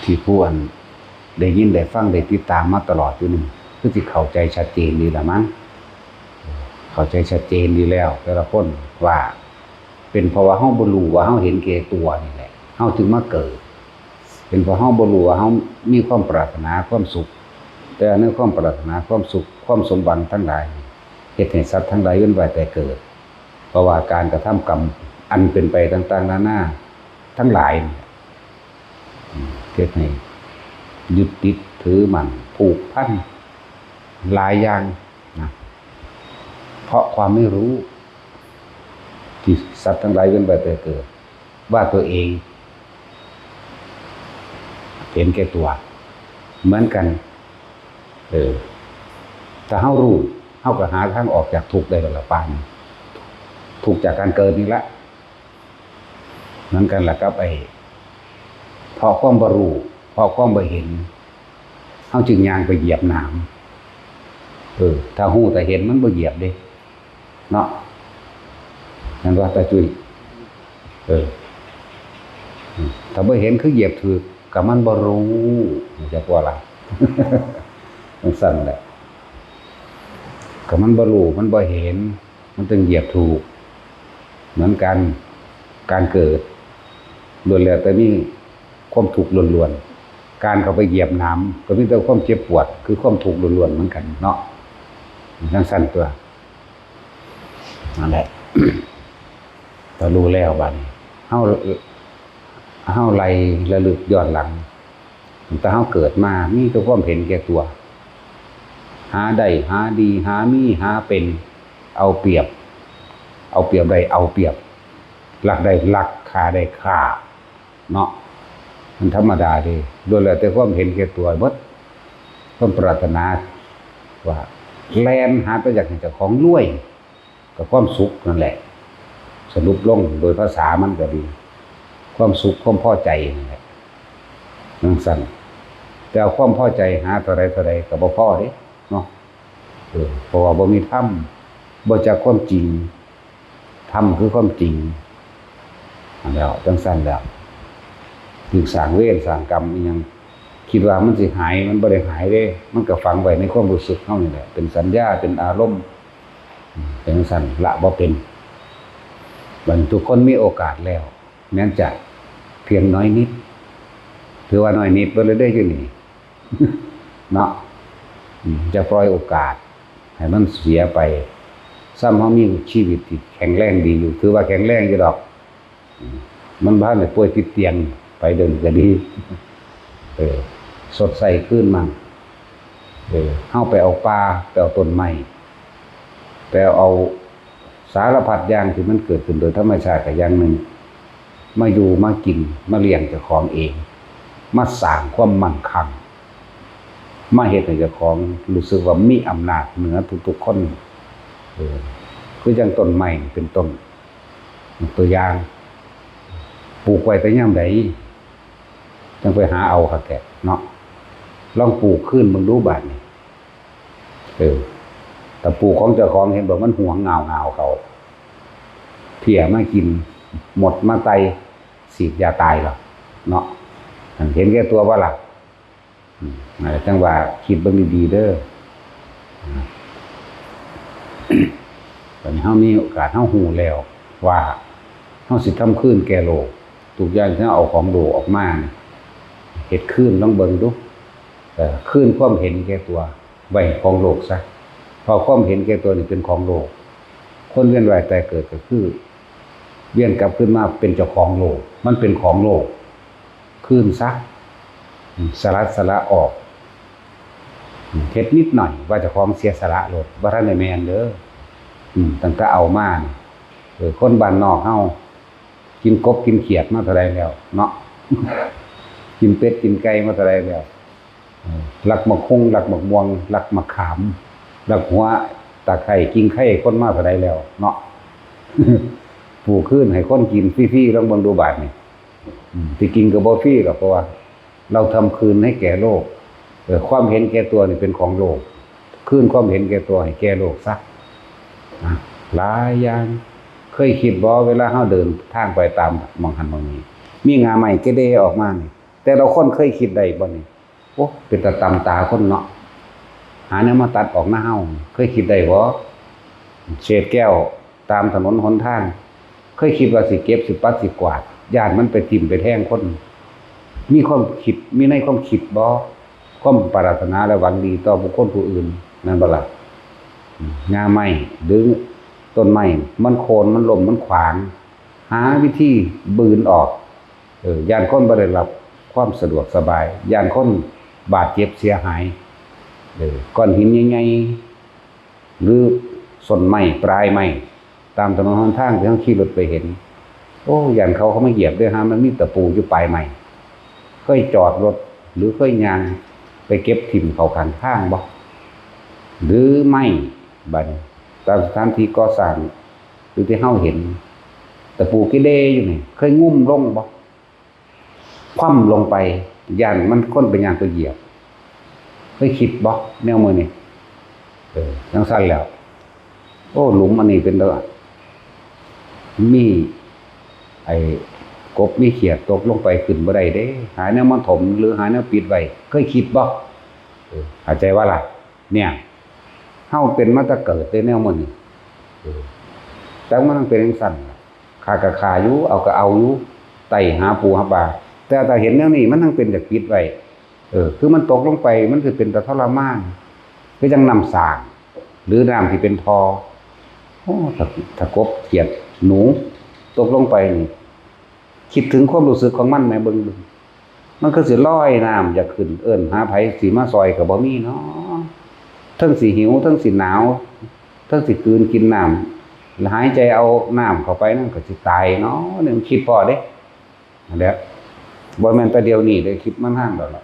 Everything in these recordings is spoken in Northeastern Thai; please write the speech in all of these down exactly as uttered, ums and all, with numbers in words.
ที่ผู้อันได้ยินได้ฟังได้ติดตามมาตลอดอยู่นี่ คือสิเข้าใจชัดเจนดีละมั้ง เข้าใจชัดเจนดีแล้วแต่ละคนว่า เป็นเพราะว่าเฮาบ่รู้ว่าเฮาเห็นแก่ตัวนี่แหละ เฮาจึงมาเกิด เป็นเพราะเฮาบ่รู้ว่าเฮามีความปรารถนาความสุข แต่ในความปรารถนาความสุข ความสมหวังทั้งหลายนี่ เฮ็ดให้สัตว์ทั้งหลายเวียนว่ายแต่เกิด เพราะว่าการกระทำกรรมอันเป็นไปต่างๆนานาทั้งหลายนี่ อืม เฮ็ดให้ยึดติดถือมั่นผูกพันหลายอย่างนะ เพราะความไม่รู้ ที่สัตว์ทั้งหลายเวียนว่ายแต่เกิด ว่าตัวเองเห็นแก่ตัว เหมือนกัน เออ ถ้าเฮารู้ เฮาก็หาทางออกจากทุกข์ได้แล้วล่ะ ปานนี้ ทุกข์จากการเกิดนี่ละ เหมือนกันล่ะกับไอ้ เพราะความบ่รู้ เพราะความบ่เห็น เฮาจึงย่างไปเหยียบหนาม เออ ถ้ารู้ถ้าเห็นมันบ่เหยียบเด้ เนาะ แม่นบ่ ตาจุ้ย เออ อืม ถ้าบ่เห็นคือเหยียบถูก ก็มันบ่รู้ จักว่าล่ะ จั่งซั้นแหละ ก็มันบ่รู้ มันบ่เห็น มันจึงเหยียบถูก เหมือนกัน การเกิด ล้วนแล้วแต่มีความทุกข์ล้วนๆ การเข้าไปเหยียบหนาม ก็มีแต่ความเจ็บปวด คือความทุกข์ล้วนๆ เหมือนกันเนาะ จั่งซั้นตั๊ว นั่นแหละ ก็รู้แล้วบัดนี้ เฮา เฮาไล่ระลึกย้อนหลัง ตั้งแต่เฮาเกิดมา มีแต่ความเห็นแก่ตัว หาได้ หาดี หามี หาเป็น เอาเปรียบ เอาเปรียบได้ เอาเปรียบ ลักได้ลัก ฆ่าได้ฆ่า เนาะ มันธรรมดาเด้ ล้วนแล้วแต่ความเห็นแก่ตัวเบิด ความปรารถนาว่าแล่นหาแต่อยากให้เจ้าของรวย กับความสุขนั่นแหละ สรุปลงโดยภาษามันก็ดี ความสุขความพอใจนั่นแหละ จั่งซั้น แต่เอาความพอใจหาเท่าใดเท่าใดก็บ่พอเด้ เนาะ เออ เพราะว่าบ่มีธรรม บ่จักความจริง ธรรมคือความจริง แล้ว จั่งซั้นแล้ว ถือสร้างเวรสร้างกรรมอิหยัง คิดว่ามันสิหาย มันบ่ได้หายเด้ มันก็ฝังไว้ในความรู้สึกเฮานี่แหละ เป็นสัญญา เป็นอารมณ์ อืม เป็นจั่งซั้น ละบ่เป็น บัดนี้ทุกคนมีโอกาสแล้ว แม้นจะเพียงน้อยนิด ถือว่าน้อยนิดเบิดเลยเด้อยู่นี่ เนาะ อืม จะปล่อยโอกาสให้มันเสียไป ซ้ำเฮามีชีวิตที่แข็งแรงดีอยู่ ถือว่าแข็งแรงอยู่ดอก อืม มันบ่ทันได้ป่วยติดเตียง ไปเดินก็ดี เออ สดใสขึ้นมั่ง เออ เฮาไปเอาป่า ไปเอาต้นไม้ ไปเอาสารพัดอย่างที่มันเกิดขึ้นโดยธรรมชาติก็อย่างหนึ่ง มาอยู่มากิน มาเลี้ยงเจ้าของเอง มาสร้างความมั่งคั่ง มาเฮ็ดให้เจ้าของรู้สึกว่ามีอำนาจเหนือทุกๆคน เออ คือจั่งต้นไม้นี่เป็นต้น ตัวอย่าง ปลูกไว้แต่ยามใด จั่งไปหาเอาคักแท้เนาะ ลองปลูกคืนเบิ่งดูบาดนี้ เออ ถ้าปลูกของเจ้าของเห็นบ่ มันหวงเงาเงาเขา เพี้ยมากิน มดมาไต่ ฉีดยาตายหรอกเนาะ เห็นแก่ตัวบ่ล่ะ อืม นั่นแหละ จั่งว่าคิดเบิ่งดีๆเด้อ บัดนี้เฮามีโอกาส เฮาฮู้แล้วว่าเฮาสิทำคืนแก่โลก ทุกอย่างที่เฮาเอาของโลกออกมานี่ เฮ็ดคืนลองเบิ่งดู เอ่อ คืนความเห็นแก่ตัวไว้ของโลกซะ เพราะความเห็นแก่ตัวนี่เป็นของโลก คนเวียนว่ายตายเกิดก็คือ เวียนกลับคืนมาเป็นเจ้าของโลก มันเป็นของโลก คืนซะ อืม สละ สละออก อืม เฮ็ดนิดหน่อยว่าเจ้าของเสียสละโลด บ่ทันได้แม่นเด้อ อืม ตั้งแต่เอามานี่ เออ คนบ้านนอกเฮา กินกบกินเขียดมาเท่าใดแล้วเนาะ กินเป็ดกินไก่มาเท่าใดแล้ว เออ ลักหมากฮุ่ง ลักหมากม่วง ลักหมากขาม ลักหัวตะไคร้ กิ่งไคร้คนมาเท่าใดแล้วเนาะ ปลูกคืนให้คนกินฟรีๆ ลองเบิ่งดูบาดนี้ อืม ที่จริงก็บ่ฟรีหรอก เพราะว่าเราทำคืนให้แก่โลก เออ ความเห็นแก่ตัวนี่เป็นของโลก คืนความเห็นแก่ตัวให้แก่โลกซะ นะ หลายอย่าง เคยคิดบ่ เวลาเฮาเดินทางไปตามหม่องหั้นหม่องนี้ มีง่าไม้เกเรออกมานี่ แต่ละคนเคยคิดได้บ่นี่? โอ้ เป็นตาตำตาคนเนาะ หาแนวมาตัดออกนะเฮา เคยคิดได้บ่? เศษแก้วตามถนนหนทาง เคยคิดว่าสิเก็บ สิปัด สิกวาด ย่านมันไปทิ่มไปแทงคน มีความคิด มีในความคิดบ่ ความปรารถนาและหวังดีต่อบุคคลผู้อื่น นั่นบ่ล่ะ? อืม หญ้าไม้หรือต้นไม้ มันโค่น มันล้ม มันขวาง หาวิธีบืนออก เออ ย่านคนบ่ได้รับความสะดวกสบาย ย่านคนบาดเจ็บเสียหาย เออ ก้อนหินใหญ่ๆ หรือส้นไม้ ปลายไม้ ตามถนนหนทางที่เฮาขี่รถไปเห็น โอ้ ย่านเขา เขามาเหยียบเด้อ หามันมีตะปูอยู่ปลายไม้ เคยจอดรถ หรือเคยย่างไปเก็บถิ่มเข้าข้างทางบ่? หรือไม้ บัดนี้ ตามสถานที่ก่อสร้าง หรือที่เฮาเห็น ตะปูกิเลอยู่นี่ เคยงุ้มลงบ่? คว่ำลงไป ย่านมันคนไปย่างไปเหยียบ เคยคิดบ่แนวมื้อนี้? เออ จั่งซั้นแล้ว โอ้ หลุมอันนี้เป็นตา มีไอ้กบมีเขียดตกลงไปขึ้นบ่ได้เด้ หาแนวมาถมหรือหาแนวปิดไว้ เคยคิดบ่? เออ เข้าใจบ่ล่ะ? เนี่ย เฮาเป็นมาแต่เกิดเด้แนวมื้อนี้ เออ แต่มันต้องเป็นจั่งซั้นล่ะ ฆ่าก็ฆ่าอยู่ เอาก็เอาอยู่ ไต่หาปูหาปลา แต่ถ้าเห็นแนวนี้มันต้องเป็นอยากปิดไว้ เออ คือมันตกลงไปมันสิเป็นตาทรมาน คือจั่งน้ำสร้าง หรือน้ำที่เป็นท่อ โอ้ ถ้า ถ้ากบเขียดหนูตกลงไปนี่ คิดถึงความรู้สึกของมันแหม เบิ่ง มันคือสิลอยน้ำอยากขึ้น เอิ้นหาไผสิมาซ่อยก็บ่มีเนาะ เทิงสิหิว เทิงสิหนาว เทิงสิกลืนกินน้ำ แล้วหายใจเอาน้ำเข้าไปนั่นก็สิตายเนาะ เนี่ยมันคิดพ้อเด้ นั่นแหละ บ่แม่นแต่เดี๋ยวนี้เด้ คิดมานานแล้วล่ะ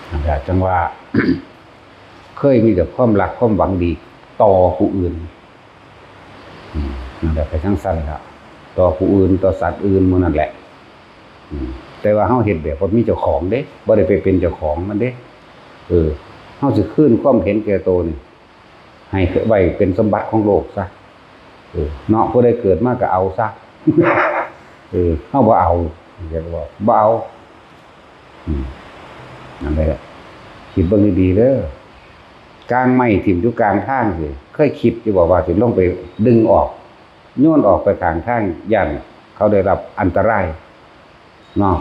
นั่นแหละ จั่งว่า เคยมีแต่ความรักความหวังดีต่อผู้อื่น อืม นั่นแหละ ไปจั่งซั้นล่ะ ต่อผู้อื่น ต่อสัตว์อื่นหมู่นั่นแหละ อืม แต่ว่าเฮาเฮ็ดแบบบ่มีเจ้าของเด้ บ่ได้ไปเป็นเจ้าของมันเด้ เออ เฮาสิคืนความเห็นแก่โตนี่ ให้ไว้เป็นสมบัติของโลกซะ เออ เนาะ ผู้ใดเกิดมาก็เอาซะ เออ เฮาบ่เอา เรียกว่าบ่เอา อืม นั่นแหละ คิดเบิ่งดีๆเด้อ กางไม้ถิ่มอยู่กลางทางสิ เคยคิดอยู่บ่ว่าสิลงไปดึงออก โยนออกไปข้างทาง ย่านเขาได้รับอันตราย เนาะ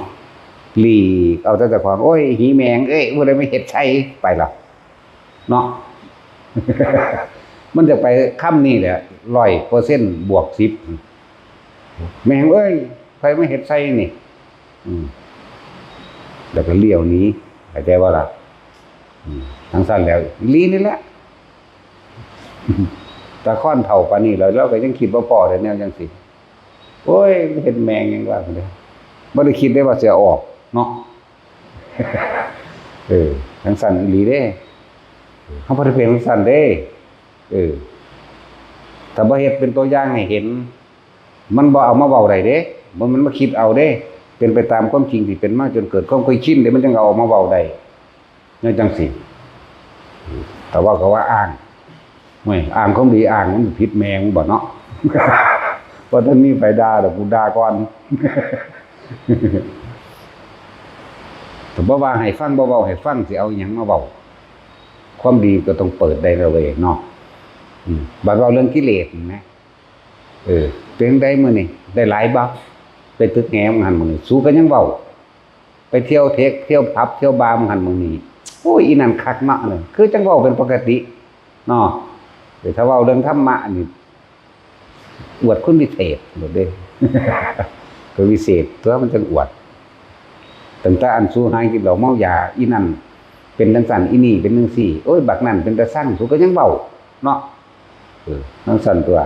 หลีกเอาแต่เจ้าของ โอ้ย หีแมงเอ้ย ผู้ใดมาเฮ็ดใส่ ไปละ เนาะ มันจะไปคำนี้แหละ ร้อยเปอร์เซ็นต์บวกสิบ แมงเอ้ย ไผมาเฮ็ดใส่นี่ อืม แล้วก็เลี้ยวหนี เข้าใจบ่ล่ะ? อืม จั่งซั้นแล้ว อีหลีนี่แหละ ตาคอนเฒ่าปานนี้แล้ว ลาวก็ยังคิดบ่พ้อเลยแนวจั่งซี้ โอ้ย เฮ็ดแมงหยังวะ บ่ได้คิดได้ว่าสิเอาออกเนาะ เออ จั่งซั้นอีหลีเด้ เฮาบ่ได้เป็นจั่งซั้นเด้ เออ ถ้าบ่เฮ็ดเป็นตัวอย่างให้เห็น มันบ่เอามาเว้าได้เด้ บ่แม่นมาคิดเอาเด้ เป็นไปตามความจริงที่เป็นมาจนเกิดความเคยชินเด้ มันจั่งเอาออกมาเว้าได้ แนวจั่งซี้ แต่ว่าก็ว่าอ้าง โอ้ย อ้างของดีอ้างมันผิดแม่งบ่เนาะ บ่ทันมีไผด่าดอก กูด่าก่อน แต่บ่ว่าให้ฟัง บ่เว้าให้ฟัง สิเอาอิหยังมาเว้า ความดีก็ต้องเปิดได้แล้วเว้ยเนาะ อืม บัดเว้าเรื่องกิเลสนี่นะ เออ เป็นจั่งใดมื้อนี้ ได้หลายบ่ ไปตึกแหมมื้อหั้นมื้อนี้ สูก็ยังเว้า ไปเที่ยวเทค เที่ยวผับ เที่ยวบาร์มื้อหั้นมื้อนี้ โอ้ย อีนั่นคักเนาะ คือจั่งเว้าเป็นปกติเนาะ แต่ถ้าเว้าเรื่องธรรมะนี่ อวดคุณวิเศษโลดเด้ ก็วิเศษตั๊ว มันจั่งอวด ตั้งแต่อันสูหากินเหล้าเมายา อีนั่นเป็นจั่งซั้น อีนี่เป็นจั่งซี้ โอ้ย บักนั่นเป็นตาซัง สูก็ยังเว้าเนาะ เออ จั่งซั้นตั๊ว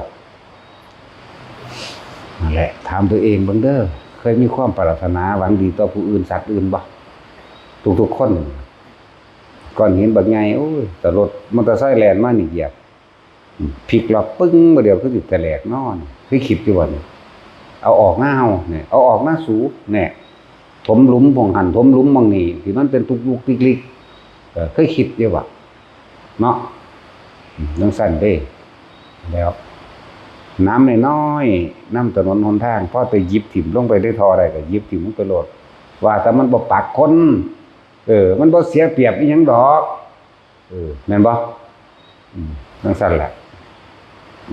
นั่นแหละ ถามตัวเองเบิ่งเด้อ เคยมีความปรารถนาหวังดีต่อผู้อื่น สัตว์อื่นบ่? ทุกๆคน ก้อนหินบักใหญ่ โอ้ย แต่รถมอเตอร์ไซค์แล่นมานี่เหยียบ อืม พลิกล็อกปึ้ง บ่เดียวคือสิแตกนอน เคยคิดอยู่บ่นี่? เอาออกนะเฮาเนี่ย เอาออกนะสูเนี่ย ถมหลุมหม่องหั่น ถมหลุมหม่องนี่ ที่มันเป็นตุกลุกติกลิก เออ เคยคิดอยู่บ่? เนาะ อืม จั่งซั้นเด้ แล้ว น้ำน้อยๆ นำถนนหนทาง พอแต่หยิบถิ่มลงไปในท่อได้ก็หยิบถิ่มลงไปโลด ว่าแต่มันบ่ปักคน เออ มันบ่เสียเปรียบอีหยังดอก เออ แม่นบ่ อืม จั่งซั่นแหละ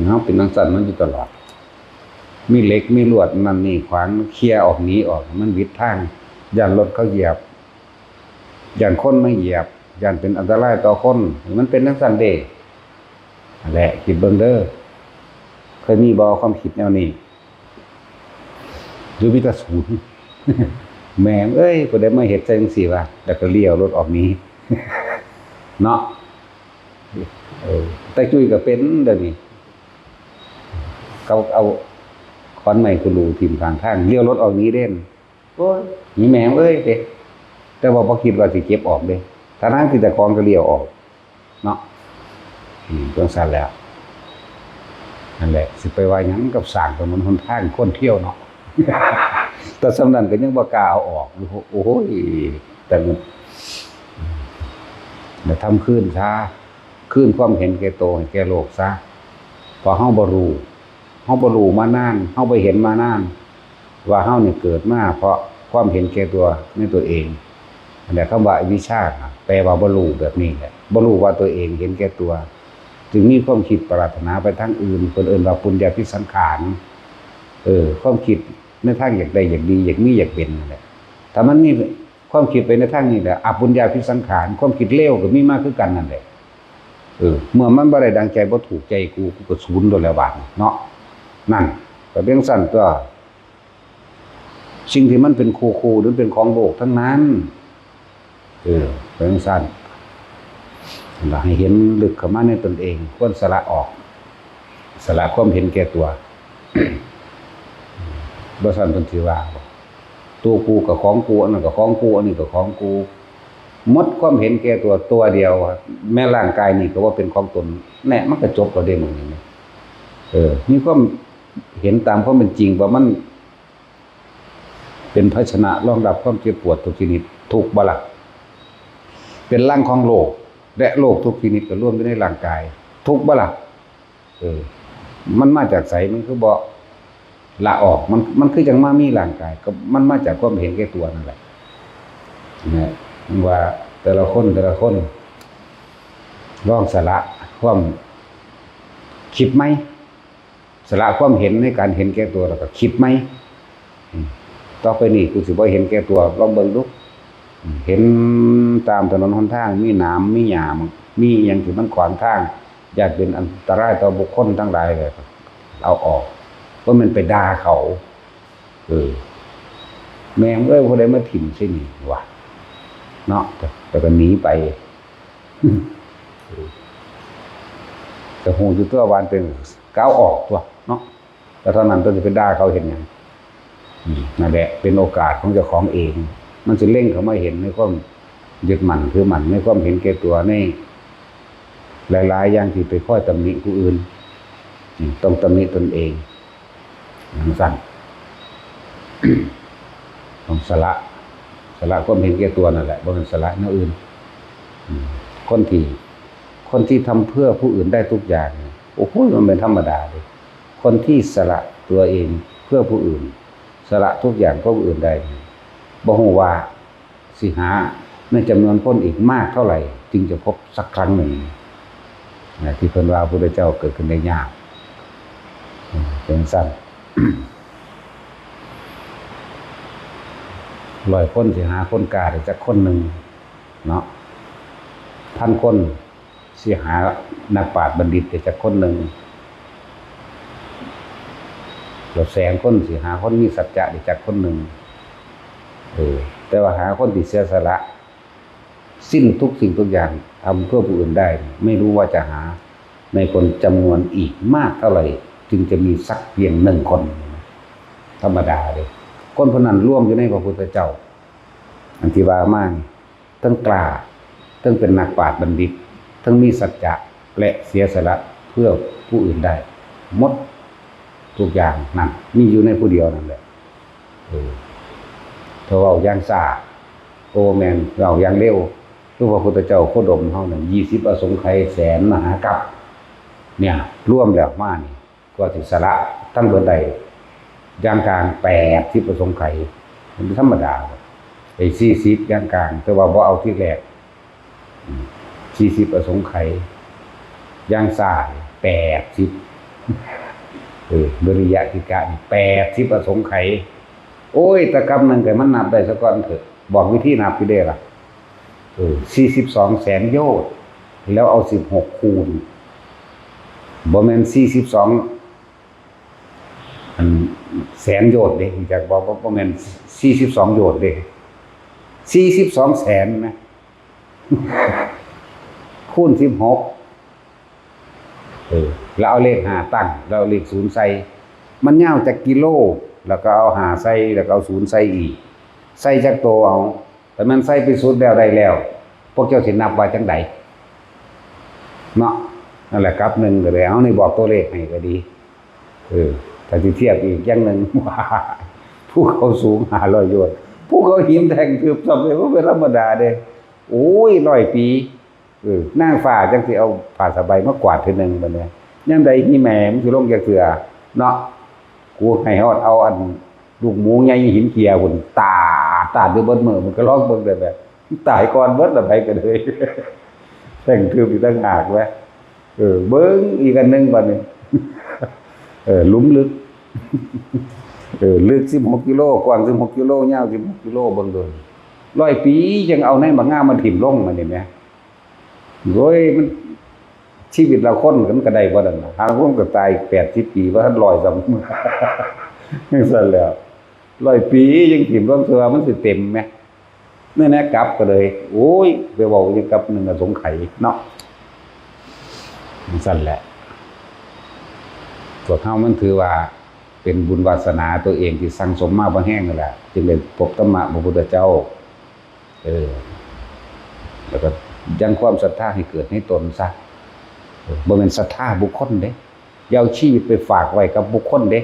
เนาะ เป็นจั่งซั่นมันอยู่ตลอด มีเหล็กมีลวดนั่นนี่ขวาง เคลียร์ออก หนีออก มันหวิดทาง ย้านรถเขาเหยียบ ย้านคนมาเหยียบ ย้านเป็นอันตรายต่อคน มันเป็นจั่งซั่นเด้ นั่นแหละ คิดเบิ่งเด้อ เคยมีบ่ความคิดแนวนี้ หรือมีแต่ศูนย์ แม่งเอ้ย ผู้ใดมาเฮ็ดจั่งซี้วะ แล้วก็เลี้ยวรถออกหนี เนาะ เออ แต่จุ้ยก็เป็นเดี๋ยวนี้ เขาเอาขอนไม้กูรูถิ่มข้างทาง เลี้ยวรถออกหนีเด้น โอ้ย หนีแม่งเอ้ยเด้ แต่ว่าบ่คิดว่าสิเก็บออกเด้ ทั้งๆที่เจ้าของก็เลี้ยวออก เนาะ อืม จั่งซั่นแหละ นั่นแหละ สิไปว่าหยังกับสร้างถนนหนทางคนเที่ยวเนาะ แต่ส่ำนั้นก็ยังบ่กล้าเอาออก โอ้โห แต่มัน เดี๋ยวทำคืนซะ คืนความเห็นแก่โตให้แก่โลกซะ เพราะเฮาบ่รู้ เฮาบ่รู้มานาน เฮาบ่เห็นมานาน ว่าเฮานี่เกิดมาเพราะความเห็นแก่ตัวในตัวเอง นั่นแหละ คำว่าอวิชชาน่ะ แปลว่าบ่รู้แบบนี้แหละ บ่รู้ว่าตัวเองเห็นแก่ตัว จึงมีความคิดปรารถนาไปทางอื่น เพิ่นเอิ้นว่าปุญญาภิสังขาร เออ ความคิดในทางอยากได้ อยากดี อยากมี อยากเป็นนั่นแหละ ถ้ามันมีความคิดไปในทางนี้แหละ อปุญญาภิสังขาร ความคิดเลวก็มีมาคือกันนั่นแหละ เออ เมื่อมันบ่ได้ดังใจ บ่ถูกใจกู กูก็ศูนย์โลดแล้วบาดนี้เนาะ นั่น ก็เป็นจั่งซั่นตั๊ว สิ่งที่มันเป็นคู่ๆ หรือเป็นของโลกทั้งนั้น เออ เป็นจั่งซั่น ให้เห็นลึกเข้ามาในตนเอง ควรสละออก สละความเห็นแก่ตัว บ่ซั้นเพิ่นสิว่าบ่ ตัวกูก็ของกู อันนั้นก็ของกู อันนี้ก็ของกู หมดความเห็นแก่ตัว ตัวเดียว แม้ร่างกายนี่ก็ว่าเป็นของตน แน่ มันก็จบแล้วเด้ มื้อนี้ เออ มีความเห็นตามความเป็นจริงว่ามันเป็นภาชนะรองรับความเจ็บปวดทุกชนิด ทุกข์บ่ล่ะ เป็นรังของโรค และโรคทุกชนิดก็รวมอยู่ในร่างกาย ทุกข์บ่ล่ะ เออ มันมาจากไส มันคือบ่ละออก มัน มันคือจั่งมามีร่างกาย ก็มันมาจากความเห็นแก่ตัวนั่นแหละ นะ ว่าแต่ละคน แต่ละคน ลองสละความคิดใหม่ สละความเห็นในการเห็นแก่ตัว แล้วก็คิดใหม่ อืม ต่อไปนี้กูสิบ่เห็นแก่ตัว ลองเบิ่งดู อืม เห็นตามถนนหนทาง มีหนาม มีหญ้า มีอิหยังที่มันขวางทาง ย้านเป็นอันตรายต่อบุคคลทั้งหลายเลย เอาออก บ่แม่นไปด่าเขา เออ แม่งเอ้ย ผู้ใดมาถิ่มใส่นี่วะ เนาะ แต่ แต่ก็หนีไป ก็ฮู้อยู่ตั๊วว่าเป็น ก็เอาออกตั๊วเนาะ แต่เท่านั้นตั๊ว สิไปด่าเขาเฮ็ดหยัง อืม นั่นแหละ เป็นโอกาสของเจ้าของเอง มันสิเล็งเข้ามาเห็นในความยึดมั่นถือมั่น ในความเห็นแก่ตัว ในหลายๆ อย่างที่ไปคอยตำหนิผู้อื่น อืม ต้องตำหนิตนเอง จั่งซั่น ต้องสละ สละความเห็นแก่ตัวนั่นแหละ บ่แม่นสละแนวอื่น อืม คนที่ คนที่ทำเพื่อผู้อื่นได้ทุกอย่างเนี่ย โอ้โห มันเป็นธรรมดาเลย คนที่สละตัวเองเพื่อผู้อื่น สละทุกอย่างเพื่อผู้อื่นได้เนี่ย บ่ฮู้ว่าสิหาในจำนวนคนอีกมากเท่าไหร่ จึงจะพบสักครั้งหนึ่ง นะ ที่เพิ่นว่าพระพุทธเจ้าเกิดขึ้นได้ยาก อืม เป็นซั่น ร้อยคนสิหาคนกล้าได้จักคนหนึ่ง เนาะ พันคนสิหานักปราชญ์บัณฑิตได้จักคนหนึ่ง แล้วแสนคนสิหาคนมีสัจจะได้จักคนหนึ่ง เออ แต่ว่าหาคนที่เสียสละ สิ้นทุกสิ่งทุกอย่าง ทำเพื่อผู้อื่นได้ ไม่รู้ว่าจะหาในคนจำนวนอีกมากเท่าไหร่ จึงจะมีสักเพียงหนึ่งคน ธรรมดาเลย คนพวกนั้นรวมอยู่ในพระพุทธเจ้า อันที่ว่ามานี่ ทั้งกล้า ทั้งเป็นนักปราชญ์บัณฑิต ทั้งมีสัจจะ และเสียสละเพื่อผู้อื่นได้ หมดทุกอย่างนั่น มีอยู่ในผู้เดียวนั่นแหละ เออ ถ้าเว้าอย่างช้า โอ้ แม่น เว้าอย่างเร็ว คือพระพุทธเจ้าโคดมเฮานั่น ยี่สิบอสงไขยแสนมหากัป เนี่ย รวมแล้วมานี่ กว่าสิสละทั้งเบิดได้ อย่างกลางแปดสิบอสงไขย มันธรรมดา ไอ้สี่สิบย่างกลาง แต่ว่าบ่เอาที่แรก อืม สี่สิบอสงไขย ย่างซ้าย แปดสิบ เออ วิริยะทิฏฐะนี่ แปดสิบอสงไขย โอ้ย แต่กำหนึ่งก็มันนับได้ซะก่อนเถอะ บอกวิธีนับอยู่เด้ล่ะ เออ สี่สิบสองแสนโยชน์ แล้วเอาสิบหกคูณ บ่แม่นสี่สิบสอง อัน แสนโยชน์เด้ รู้จักบ่ บ่ บ่แม่นสี่สิบสองโยชน์เด้ สี่สิบสองแสนนะ คูณสิบหก เออ แล้วเอาเลขห้าตั้ง แล้วเอาเลขศูนย์ใส่ มันยาวจักกิโล แล้วก็เอาห้าใส่ แล้วก็เอาศูนย์ใส่อีก ใส่จักโตเอา แต่มันใส่ไปสุดแล้วได้แล้ว พวกเจ้าสินับว่าจังใด เนาะ นั่นแหละ กลับหนึ่งก็เลย เอา นี่บอกตัวเลขให้ก็ดี เออ ถ้าสิเทียบอีกอย่างหนึ่ง ว่า ภูเขาสูงห้าร้อยโยชน์ ภูเขาหินแท่งทึบ ซ้ำเลย บ่เป็นธรรมดาเด้ โอ้ย ร้อยปี เออ นางฟ้าจั่งสิเอาผ้าสบายมากวาดเทื่อหนึ่งบัดนี้ ยามใดอีแม่มันสิลงจักเทื่อ เนาะ กูให้ฮอดเอาอันลูกหมูใหญ่หินเจียพุ้น ตาด ตาดอยู่เบิดมื้อ มันก็ลองเบิ่งได้แบบ ตายก่อนเบิดละไผก็เลย แท่งทึบอีกต่างหากแหม เออ เบิ่งอีกอันหนึ่งบัดนี้ เออ หลุมลึก เออ ลึกสิบหกกิโล กว้างสิบหกกิโล ยาวสิบหกกิโล เบิ่งดู ร้อยปีจั่งเอาในบักงามมาถิ่มลง บัดนี้แหม โอ้ย มัน ชีวิตละคนมันก็ได้บ่นั่นน่ะ หาลางคนก็ตายแปดสิบปี บ่ทันร้อยซ้ำ จั่งซั้นแหล้ว ร้อยปียังถิ่มลง เทื่อมันสิเต็มแหม นั่นแหละ กลับก็เลย โอ้ย ไปเว้าหยังกับหนึ่งอสงไขยเนาะ จั่งซั้นแหละ พวกเฮามันถือว่าเป็นบุญวาสนาตัวเองที่สั่งสมมาบ่แฮงนั่นแหละ จึงได้พบธรรมะพระพุทธเจ้า เออ แล้วก็ยังความศรัทธาให้เกิดในตนซะ เออ บ่แม่นศรัทธาบุคคลเด้ อย่าเอาชีวิตไปฝากไว้กับบุคคลเด้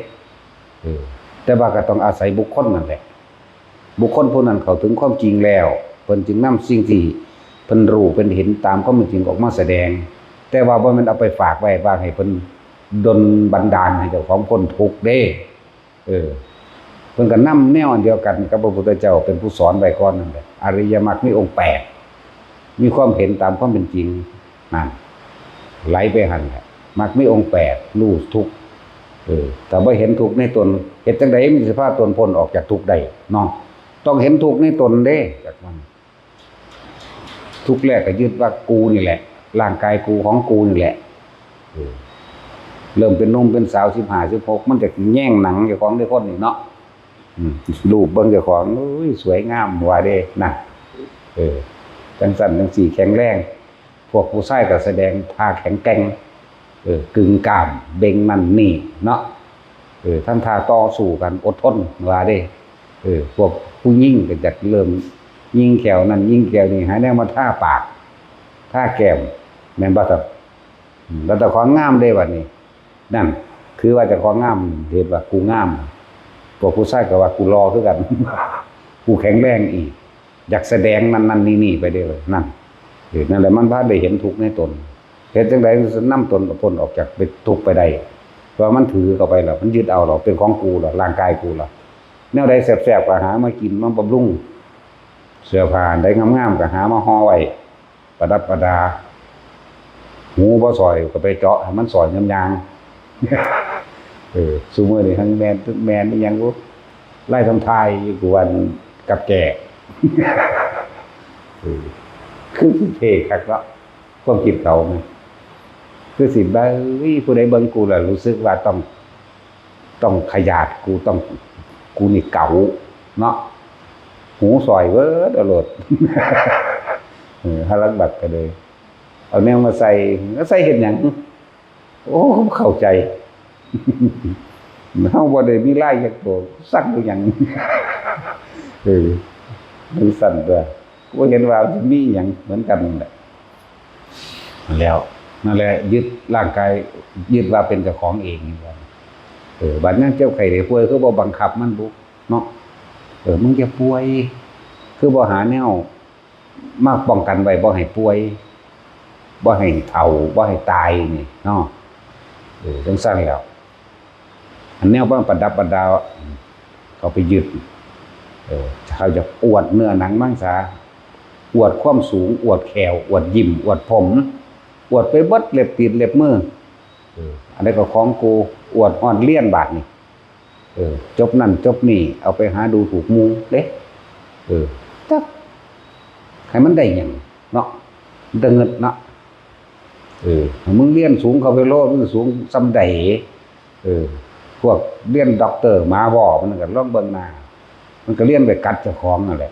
เออ แต่ว่าก็ต้องอาศัยบุคคลนั่นแหละ บุคคลผู้นั้นเข้าถึงความจริงแล้ว เพิ่นจึงนำสิ่งที่เพิ่นรู้ เพิ่นเห็นตามความเป็นจริงออกมาแสดง แต่ว่าบ่แม่นเอาไปฝากไว้ ว่าให้เพิ่นดลบันดาลให้เจ้าของพ้นทุกข์เด้ เออ เพิ่นก็นำแนวอันเดียวกันกับพระพุทธเจ้าเป็นผู้สอนไว้ก่อนนั่นแหละ อริยมรรคมีองค์แปด มีความเห็นตามความเป็นจริง นั่น ไหลไปหั่นแหละ มรรคมีองค์แปด รู้ทุกข์ เออ ถ้าบ่เห็นทุกข์ในตน เฮ็ดจั่งใดมันสิพาตนพ้นออกจากทุกข์ได้เนาะ ต้องเห็นทุกข์ในตนเด้ จักมัน ทุกข์แรกก็ยึดว่ากูนี่แหละ ร่างกายกูของกูนี่แหละ เออ เริ่มเป็นหนุ่มเป็นสาว สิบห้า สิบหก มันจะแย่งหนังเจ้าของเด้ คนนี่เนาะ อืม รูปเบิ่งเจ้าของ โอ้ย สวยงามว่าเด้ นั่น เออ จั่งซั้นจั่งซี้ แข็งแรง พวกผู้ชายก็แสดงท่าแข็งแกร่ง เออ กึ่งกล้าม เบ่งนั่นนี่เนาะ เออ ทำท่าต่อสู้กัน อดทนว่าเด้ เออ พวกผู้หญิงก็จะเริ่มยิงแข้วนั่น ยิงแข้วนี่ หาแนวมาทาปาก ทาแก้ม แม่นบ่ครับ อืม แล้วเจ้าของงามเด้บัดนี้ นั่น คือว่าเจ้าของงาม เฮ็ดว่ากูงาม พวกผู้ชายก็ว่ากูหล่อคือกัน กูแข็งแรงอีก อยากแสดงนั่นนั่นนี่นี่ไปเด้อ นั่น เออ นั่นแหละ มันพาได้เห็นทุกข์ในตน เฮ็ดจั่งใดมันสินำตนพ้นออกจากทุกข์ไปได้ เพราะว่ามันถือเข้าไปแล้ว มันยึดเอาแล้ว เป็นของกูแล้ว ร่างกายกูแล้ว แนวใดแซ่บๆ ก็หามากิน มาบำรุง เสื้อผ้าอันใดงามๆ ก็หามาห่อไว้ ประดับประดา หูบ่สอยก็ไปเจาะให้มันสอยยามย่าง เออ ซุมื้อนี้ทั้งแม่น แม่นอีหยังบ่ ไล่ทำทายอยู่กูวันกับแก่ เออ คือสิเท่คักเนาะ ความคิดเขานะ คือสิเบิ่ง ผู้ใดเบิ่งกูแล้วรู้สึกว่าต้อง ต้องขยาด กูต้อง กูนี่เก๋าเนาะ หูสอยเบิดเอาโลด เออ หาลังบัดก็เลย เอาแนวมาใส่ แล้วใส่เฮ็ดหยัง โอ้ เข้าใจ เฮาบ่ได้มีลายจักตัว สักอยู่หยัง เออ มันสั่นตัว บ่เห็นว่ามันมีหยังเหมือนกันนั่นแหละ แล้ว นั่นแหละ ยึดร่างกาย ยึดว่าเป็นเจ้าของเอง เออ บัดยามเจ็บไข้ได้ป่วย คือบ่บังคับมันบุ เนาะ เออ มึงอย่าป่วย คือบ่หาแนว มาป้องกันไว้ บ่ให้ป่วย บ่ให้เฒ่า บ่ให้ตายนี่เนาะ เออ จั่งซั้นแล้ว อันแนวมาประดับประดา เขาไปยึด เออ เขาจะอวดเนื้อหนังมังสา อวดความสูง อวดแข้ว อวดยิ้ม อวดผม อวดไปเบิดเล็บตีนเล็บมือ เออ อันนี้ก็ของกู อวดฮอดเรียนบาดนี่ เออ จบนั่นจบนี่ เอาไปหาดูถูกหมู่เด้ เออ จัก ให้มันได้หยังเนาะ มันแต่เงินเนาะ เออ มึงเรียนสูงเข้าไปโลด มึงสูงส่ำใด เออ พวกเรียนด็อกเตอร์หมาบ่ มันก็ลองเบิ่งหน้า มันก็เรียนไปกัดเจ้าของนั่นแหละ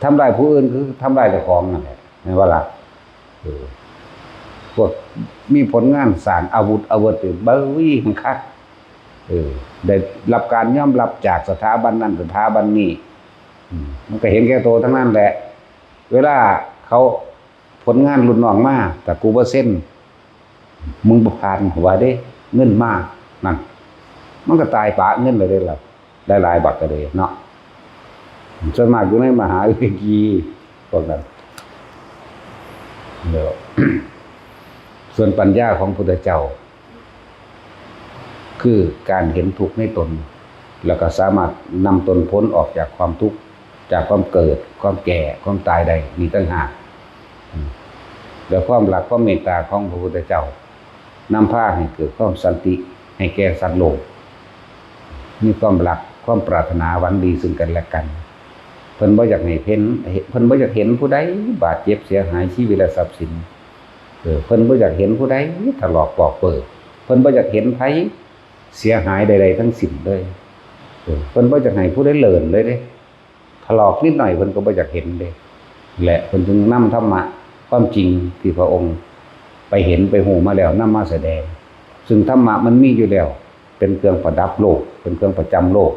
ทำลายผู้อื่นคือทำลายเจ้าของนั่นแหละ แม่นบ่ล่ะ เออ พวกมีผลงานสร้างอาวุธ อาวุธนี่ เบ้ย มันคัก เออ ได้รับการยอมรับจากสถาบันนั้นสถาบันนี้ อืม มันก็เห็นแก่ตัวทั้งนั้นแหละ เวลาเขาผลงานรุ่นน้องมา แต่กูบ่เซ็น มึงบ่ผ่าน ว่าเด้ เงินมา นั่น มันก็ตายปะเงินเลยเด้ล่ะ หลายๆ บักก็เลยเนาะ ส่วนมากอยู่ในมหาวิทยาลัยพวกนั้น แล้ว ส่วนปัญญาของพุทธเจ้า คือการเห็นทุกข์ในตน แล้วก็สามารถนำตนพ้นออกจากความทุกข์ จากความเกิด ความแก่ ความตายได้ มีต่างหาก อืม และความรัก ความเมตตาของพระพุทธเจ้า นำพาให้เกิดความสันติ ให้แก่สัตว์โลก มีความรัก ความปรารถนาหวังดีซึ่งกันและกัน เพิ่นบ่อยากให้เห็น เพิ่นบ่อยากเห็นผู้ใดบาดเจ็บเสียหายชีวิตและทรัพย์สิน เออ เพิ่นบ่อยากเห็นผู้ใดถลอกปอกเปิก เพิ่นบ่อยากเห็นไผเสียหายใดๆทั้งสิ้นเลย เออ เพิ่นบ่อยากให้ผู้ใดเลินเลยเด้ ถลอกนิดหน่อยเพิ่นก็บ่อยากเห็นเด้ และเพิ่นจึงนำธรรมะความจริงที่พระองค์ไปเห็นไปฮู้มาแล้วนำมาแสดง ซึ่งธรรมะมันมีอยู่แล้ว เป็นเครื่องประดับโลก เป็นเครื่องประจำโลก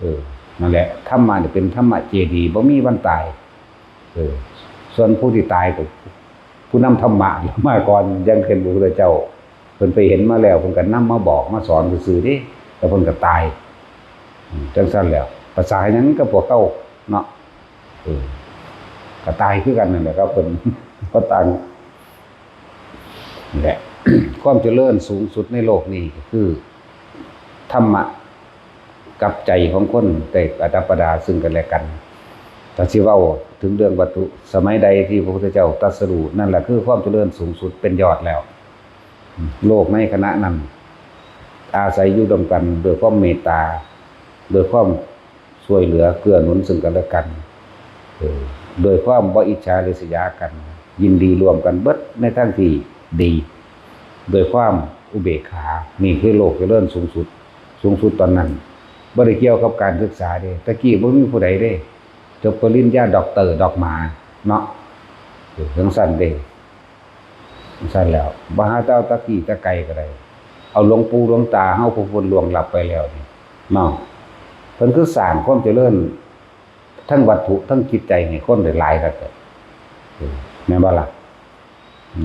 เออ นั่นแหละ ธรรมะนี่เป็นธรรมะเจดีย์ บ่มีวันตาย เออ ส่วนผู้ที่ตายก็ผู้นำธรรมะมาก่อน อย่างเช่นพระพุทธเจ้า เพิ่นไปเห็นมาแล้ว เพิ่นก็นำมาบอกมาสอนซื่อๆเด้ แล้วเพิ่นก็ตาย อืม จังซั่นแล้ว ประสาหยังกับพวกเฮาเนาะ เออ ก็ตายคือกันนั่นแหละครับ เพิ่น บ่ต่าง นี่แหละ ความเจริญสูงสุดในโลกนี้ก็คือ ธรรมะกับใจของคนได้ประดับประดาซึ่งกันและกัน ถ้าสิเว้าถึงเรื่องวัตถุ สมัยใดที่พระพุทธเจ้าตรัสรู้ นั่นแหละคือความเจริญสูงสุดเป็นยอดแล้ว โลกในขณะนั้น อาศัยอยู่ร่วมกันด้วยความเมตตา ด้วยความช่วยเหลือเกื้อหนุนซึ่งกันและกัน เออ ด้วยความบ่อิจฉาริษยากัน ยินดีร่วมกันเบิดในทางที่ดี ด้วยความอุเบกขา นี่คือโลกเจริญสูงสุด สูงสุดตอนนั้น บ่ได้เกี่ยวกับการศึกษาเด้ ตะกี้บ่มีผู้ใดเด้ จบปริญญาด็อกเตอร์ดอกหมาเนาะ เออ จังซั่นเด้ จังซั่นแล้ว บ่หาแต่เอาตะกี้ตะไกลก็ได้ เอาหลวงปู่หลวงตาเฮาผู้เพิ่นล่วงลับไปแล้วนี่เนาะ เพิ่นคือสร้างความเจริญทั้งวัตถุทั้งจิตใจให้คนได้หลายคักเด้อ เออ แม่นบ่ล่ะ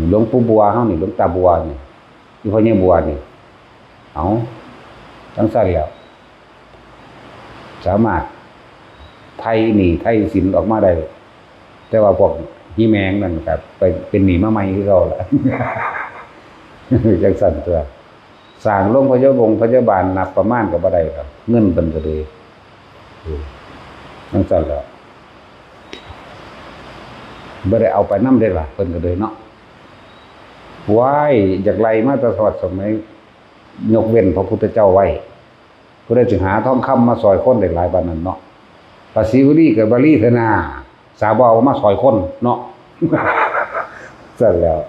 หลวงปู่บัวเฮานี่ หลวงตาบัวนี่ อีพ่อใหญ่บัวนี่ เอา จังซั่นแล้ว สามารถไถ่หนี้ไถ่สินออกมาได้ แต่ว่าพวกฮีแมงนั่นก็ไปเป็นหนี้มาใหม่คือเก่าละ จังซั่นตัว สร้างโรงพยาบงพยาบาลนับประมาณก็บ่ได้ดอก เงินเพิ่นก็เลย เออ จังซั่นแหละ บ่ได้เอาไปนำเด้ล่ะ เพิ่นก็เลยเนาะ ว้าย อยากไล่มาแต่สมัย ยกเว้นพระพุทธเจ้าไว้ ผู้ใดสิหาทองคำมาซอยคนได้หลายปานนั้นเนาะ พระศิวลีกับวลีเถนา สาบ่เอามาซอยคนเนาะ ซั่นแล้ว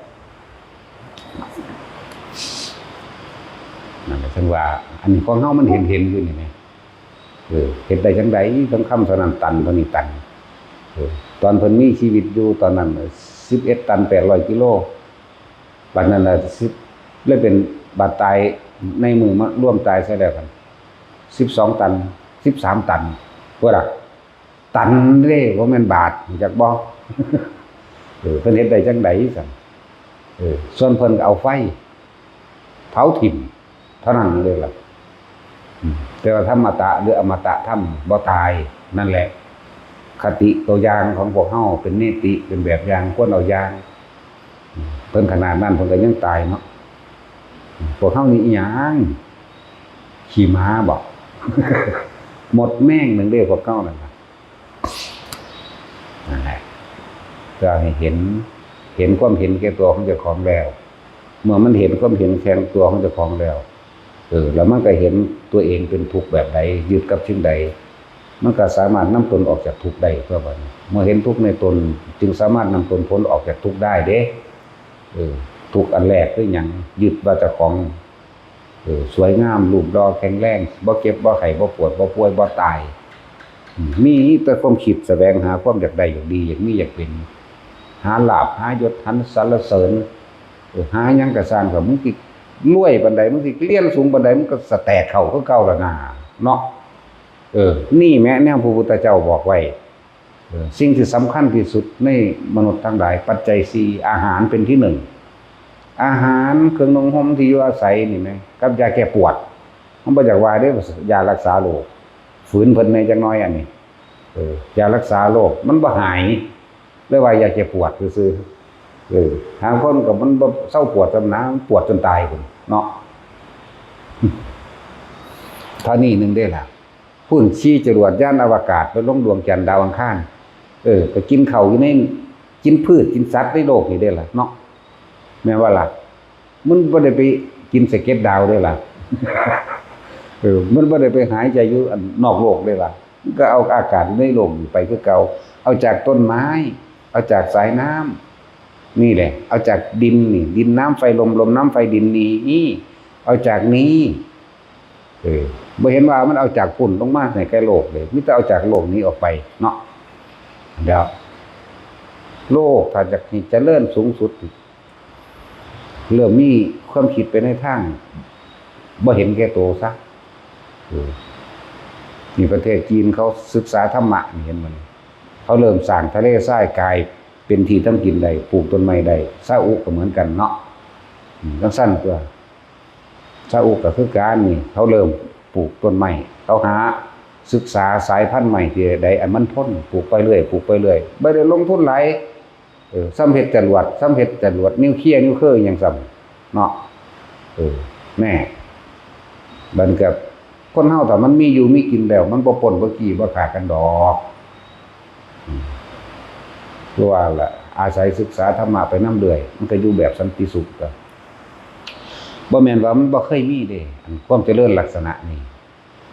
นั่นแหละ ถึงว่า อันนี้ของเฮามันเห็นๆอยู่นี่แหม เออ เฮ็ดได้จังใด๋ ทองคำเท่านั้นตัน เท่านี้ตัน เออ ตอนเพิ่นมีชีวิตอยู่ตอนนั้น สิบเอ็ดตัน แปดร้อยกิโล บัดนั้นน่ะ สิบ เลยเป็น บัดตายในมือมารวมตายใส่แล้วกัน สิบสองตัน สิบสามตัน พุ้นล่ะ ตันเด้ บ่แม่นบาท รู้จักบ่ เออ เพิ่นเฮ็ดได้จังใด๋ซั่น เออ ส่วนเพิ่นก็เอาไฟเผาถิ่มเท่านั้นเลยล่ะ อืม แต่ว่าธรรมตะหรืออมตะธรรมบ่ตาย นั่นแหละ คติตัวอย่างของพวกเฮาเป็นเนติ เป็นแบบอย่าง ควรเอาอย่าง เพิ่นขนาดนั้นเพิ่นก็ยังตายเนาะ พวกเฮานี่อิหยัง ขี้หมาบ่ หมดแม่งหนึ่งเด้พวกเฮานั่นน่ะ นั่นแหละ เพื่อให้เห็น เห็นความเห็นแก่ตัวของเจ้าของแล้ว เมื่อมันเห็นความเห็นแก่ตัวของเจ้าของแล้ว เออ แล้วมันก็เห็นตัวเองเป็นทุกข์แบบใด ยึดกับสิ่งใด มันก็สามารถนำตนออกจากทุกข์ได้ ตัวบัดนี้ เมื่อเห็นทุกข์ในตน จึงสามารถนำตนพ้นออกจากทุกข์ได้เด้ เออ ทุกข์อันแรกคือหยัง ยึดว่าเจ้าของ เออ สวยงาม รูปหล่อ แข็งแรง บ่เจ็บ บ่ไข้ บ่ปวด บ่ป่วย บ่ตาย อืม มีแต่ความคิดแสวงหาความอยากได้ อยากดี อยากมี อยากเป็น หาลาภ หายศ หาสรรเสริญ เออ หาหยังก็ซ่าง ก็มึงสิรวยปานใด มึงสิเรียนสูงปานใด มึงก็สแตกเข้าคือเก่าล่ะนา เนาะ เออ นี่แหมแนวพระพุทธเจ้าบอกไว้ เออ สิ่งที่สำคัญที่สุดในมนุษย์ทั้งหลาย ปัจจัยสี่ อาหารเป็นที่หนึ่ง อาหาร เครื่องนุ่งห่ม ที่อยู่อาศัยนี่แหม กับยาแก้ปวด มันบ่อยากว่าเด้ ยารักษาโรค ฝืนเพิ่นแหน่จักหน่อยอันนี้ เออ ยารักษาโรค มันบ่หาย เลยว่ายาแก้ปวดซื่อๆ เออ หางคนก็มันบ่เซาปวดซ้ำนะ มันปวดจนตายพุ้นเนาะ เท่านี้หนึ่งเด้ล่ะ พุ้นขี่จรวดยานอวกาศไปลงดวงจันทร์ดาวอังคาร เออ ก็กินข้าวอยู่ใน กินพืชกินสัตว์ในโลกนี่เด้ล่ะเนาะ แม่นบ่ล่ะ มันบ่ได้ไปกินสะเก็ดดาวเด้ล่ะ เออ มันบ่ได้ไปหายใจอยู่อันนอกโลกเด้ล่ะ มันก็เอาอากาศในโลกนี่ไปคือเก่า เอาจากต้นไม้ เอาจากสายน้ำ นี่แหละ เอาจากดินนี่ ดินน้ำไฟลม ลมน้ำไฟดินนี่ นี่ เอาจากนี้ เออ บ่เห็นว่ามันเอาจากพุ้นลงมาให้แก่โลกเลย มีแต่เอาจากโลกนี้ออกไปเนาะ เดี๋ยว โลกถ้าอยากให้เจริญสูงสุด เริ่มมีความคิดไปในทางบ่เห็นแก่ตัวซะ เออ นี่ประเทศจีนเขาศึกษาธรรมะนี่ เห็นบ่นี่ เขาเริ่มสร้างทะเลทรายกลายเป็นที่ทำกินได้ ปลูกต้นไม้ได้ ซาอุก็เหมือนกันเนาะ อืม จั่งซั้นตัว ซาอุก็คือกันนี่ เขาเริ่มปลูกต้นไม้ เขาหาศึกษาสายพันธุ์ไม้ที่ใดอันมันทน ปลูกไปเรื่อย ปลูกไปเรื่อย บ่ได้ลงทุนหลาย เออ ส่ำเฮ็ดจรวด ส่ำเฮ็ดจรวดนิวเคลียร์ นิวเคลียร์อิหยังส่ำเนาะ เออ แน่ บัดนี้ก็ คนเฮาถ้ามันมีอยู่มีกินแล้ว มันบ่ปล้นบ่จี้บ่ฆ่ากันดอก อืม คือว่าล่ะ อาศัยศึกษาธรรมะไปนำเรื่อย มันก็อยู่แบบสันติสุขก็ บ่แม่นว่ามันบ่เคยมีเด้ อันความเจริญลักษณะนี้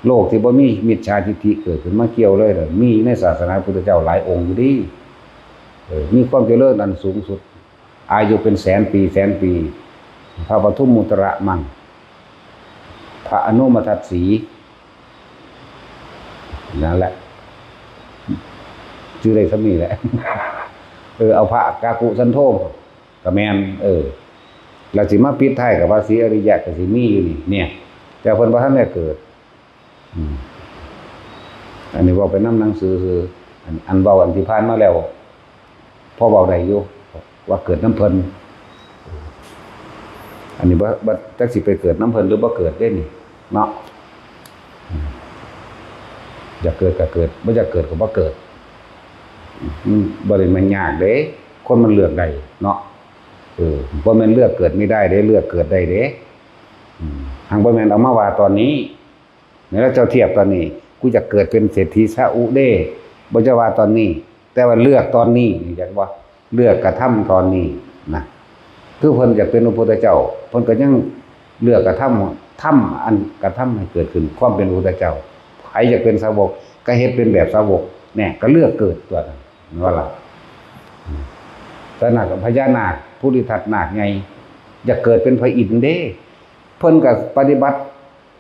โลกที่บ่มีมิจฉาทิฏฐิเกิดขึ้นมาเกี่ยวเลยเด้อ มีในศาสนาพุทธเจ้าหลายองค์อยู่เด้ เออ มีความเจริญอันสูงสุด อายุเป็นแสนปี แสนปี พระปทุมมุตระมัง พระอนุมทัศสี นั่นแหละ ชื่อได้ส่ำนี้แหละ เออ เอาพระกากุสันโธ ก็แม่น เออ แล้วสิมาปิดท้ายกับพระศรีอริยะก็สิมีอยู่นี่ เนี่ย แต่เพิ่นบ่ทันได้เกิด อืม อันนี้เว้าไปนำหนังสือ คือ อัน อันเว้าอันที่ผ่านมาแล้ว พอเว้าได้อยู่ ว่าเกิดนำเพิ่น อันนี้บ่ บ่ จักสิไปเกิดนำเพิ่นหรือบ่เกิดเด้นี่ เนาะ อืม อยากเกิดก็เกิด บ่อยากเกิดก็บ่เกิด อืม บ่ได้แม่นยากเด้ คนมันเลือกได้เนาะ เออ บ่แม่นเลือกเกิดไม่ได้เด้ เลือกเกิดได้เด้ อืม หังบ่แม่นเอามาว่าตอนนี้ แม้ว่าเจ้าเทียบตอนนี้ กูอยากเกิดเป็นเศรษฐีซาอุเด้ บ่จะว่าตอนนี้ แต่ว่าเลือกตอนนี้นี่ อยากว่าเลือกกระทำตอนนี้นะ คือเพิ่นอยากเป็นพระพุทธเจ้า เพิ่นก็ยังเลือกกระทำ ทำอันกระทำให้เกิดขึ้นความเป็นพระพุทธเจ้า ใครอยากเป็นสาวกก็เฮ็ดเป็นแบบสาวก แน่ ก็เลือกเกิดตัวนั้น แม่นบ่ล่ะ อืม แต่นาคพญานาค ภูริทัตนาคใหญ่ อยากเกิดเป็นพระอินทร์เด้ เพิ่นก็ปฏิบัติ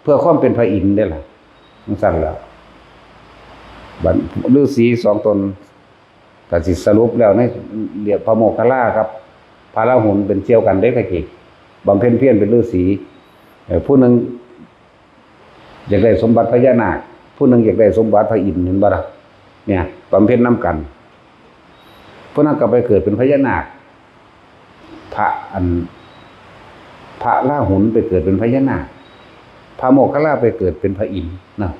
เพื่อความเป็นพระอินทร์เด้ล่ะ จั่งซั้นล่ะ บัดฤาษีสองตน ก็สิสรุปแล้วในเรื่องพระโมคคัลลากับพระราหุลเป็นเสี่ยวกันเด้ ตะกี้บำเพ็ญเพียรเป็นฤาษี เอ่อ ผู้หนึ่งอยากได้สมบัติพญานาค ผู้หนึ่งอยากได้สมบัติพระอินทร์ เห็นบ่ล่ะ เนี่ย บำเพ็ญนำกัน ผู้นั้นก็ไปเกิดเป็นพญานาค พระอัน พระราหุลไปเกิดเป็นพญานาค พระโมคคัลลาไปเกิดเป็นพระอินทร์นะ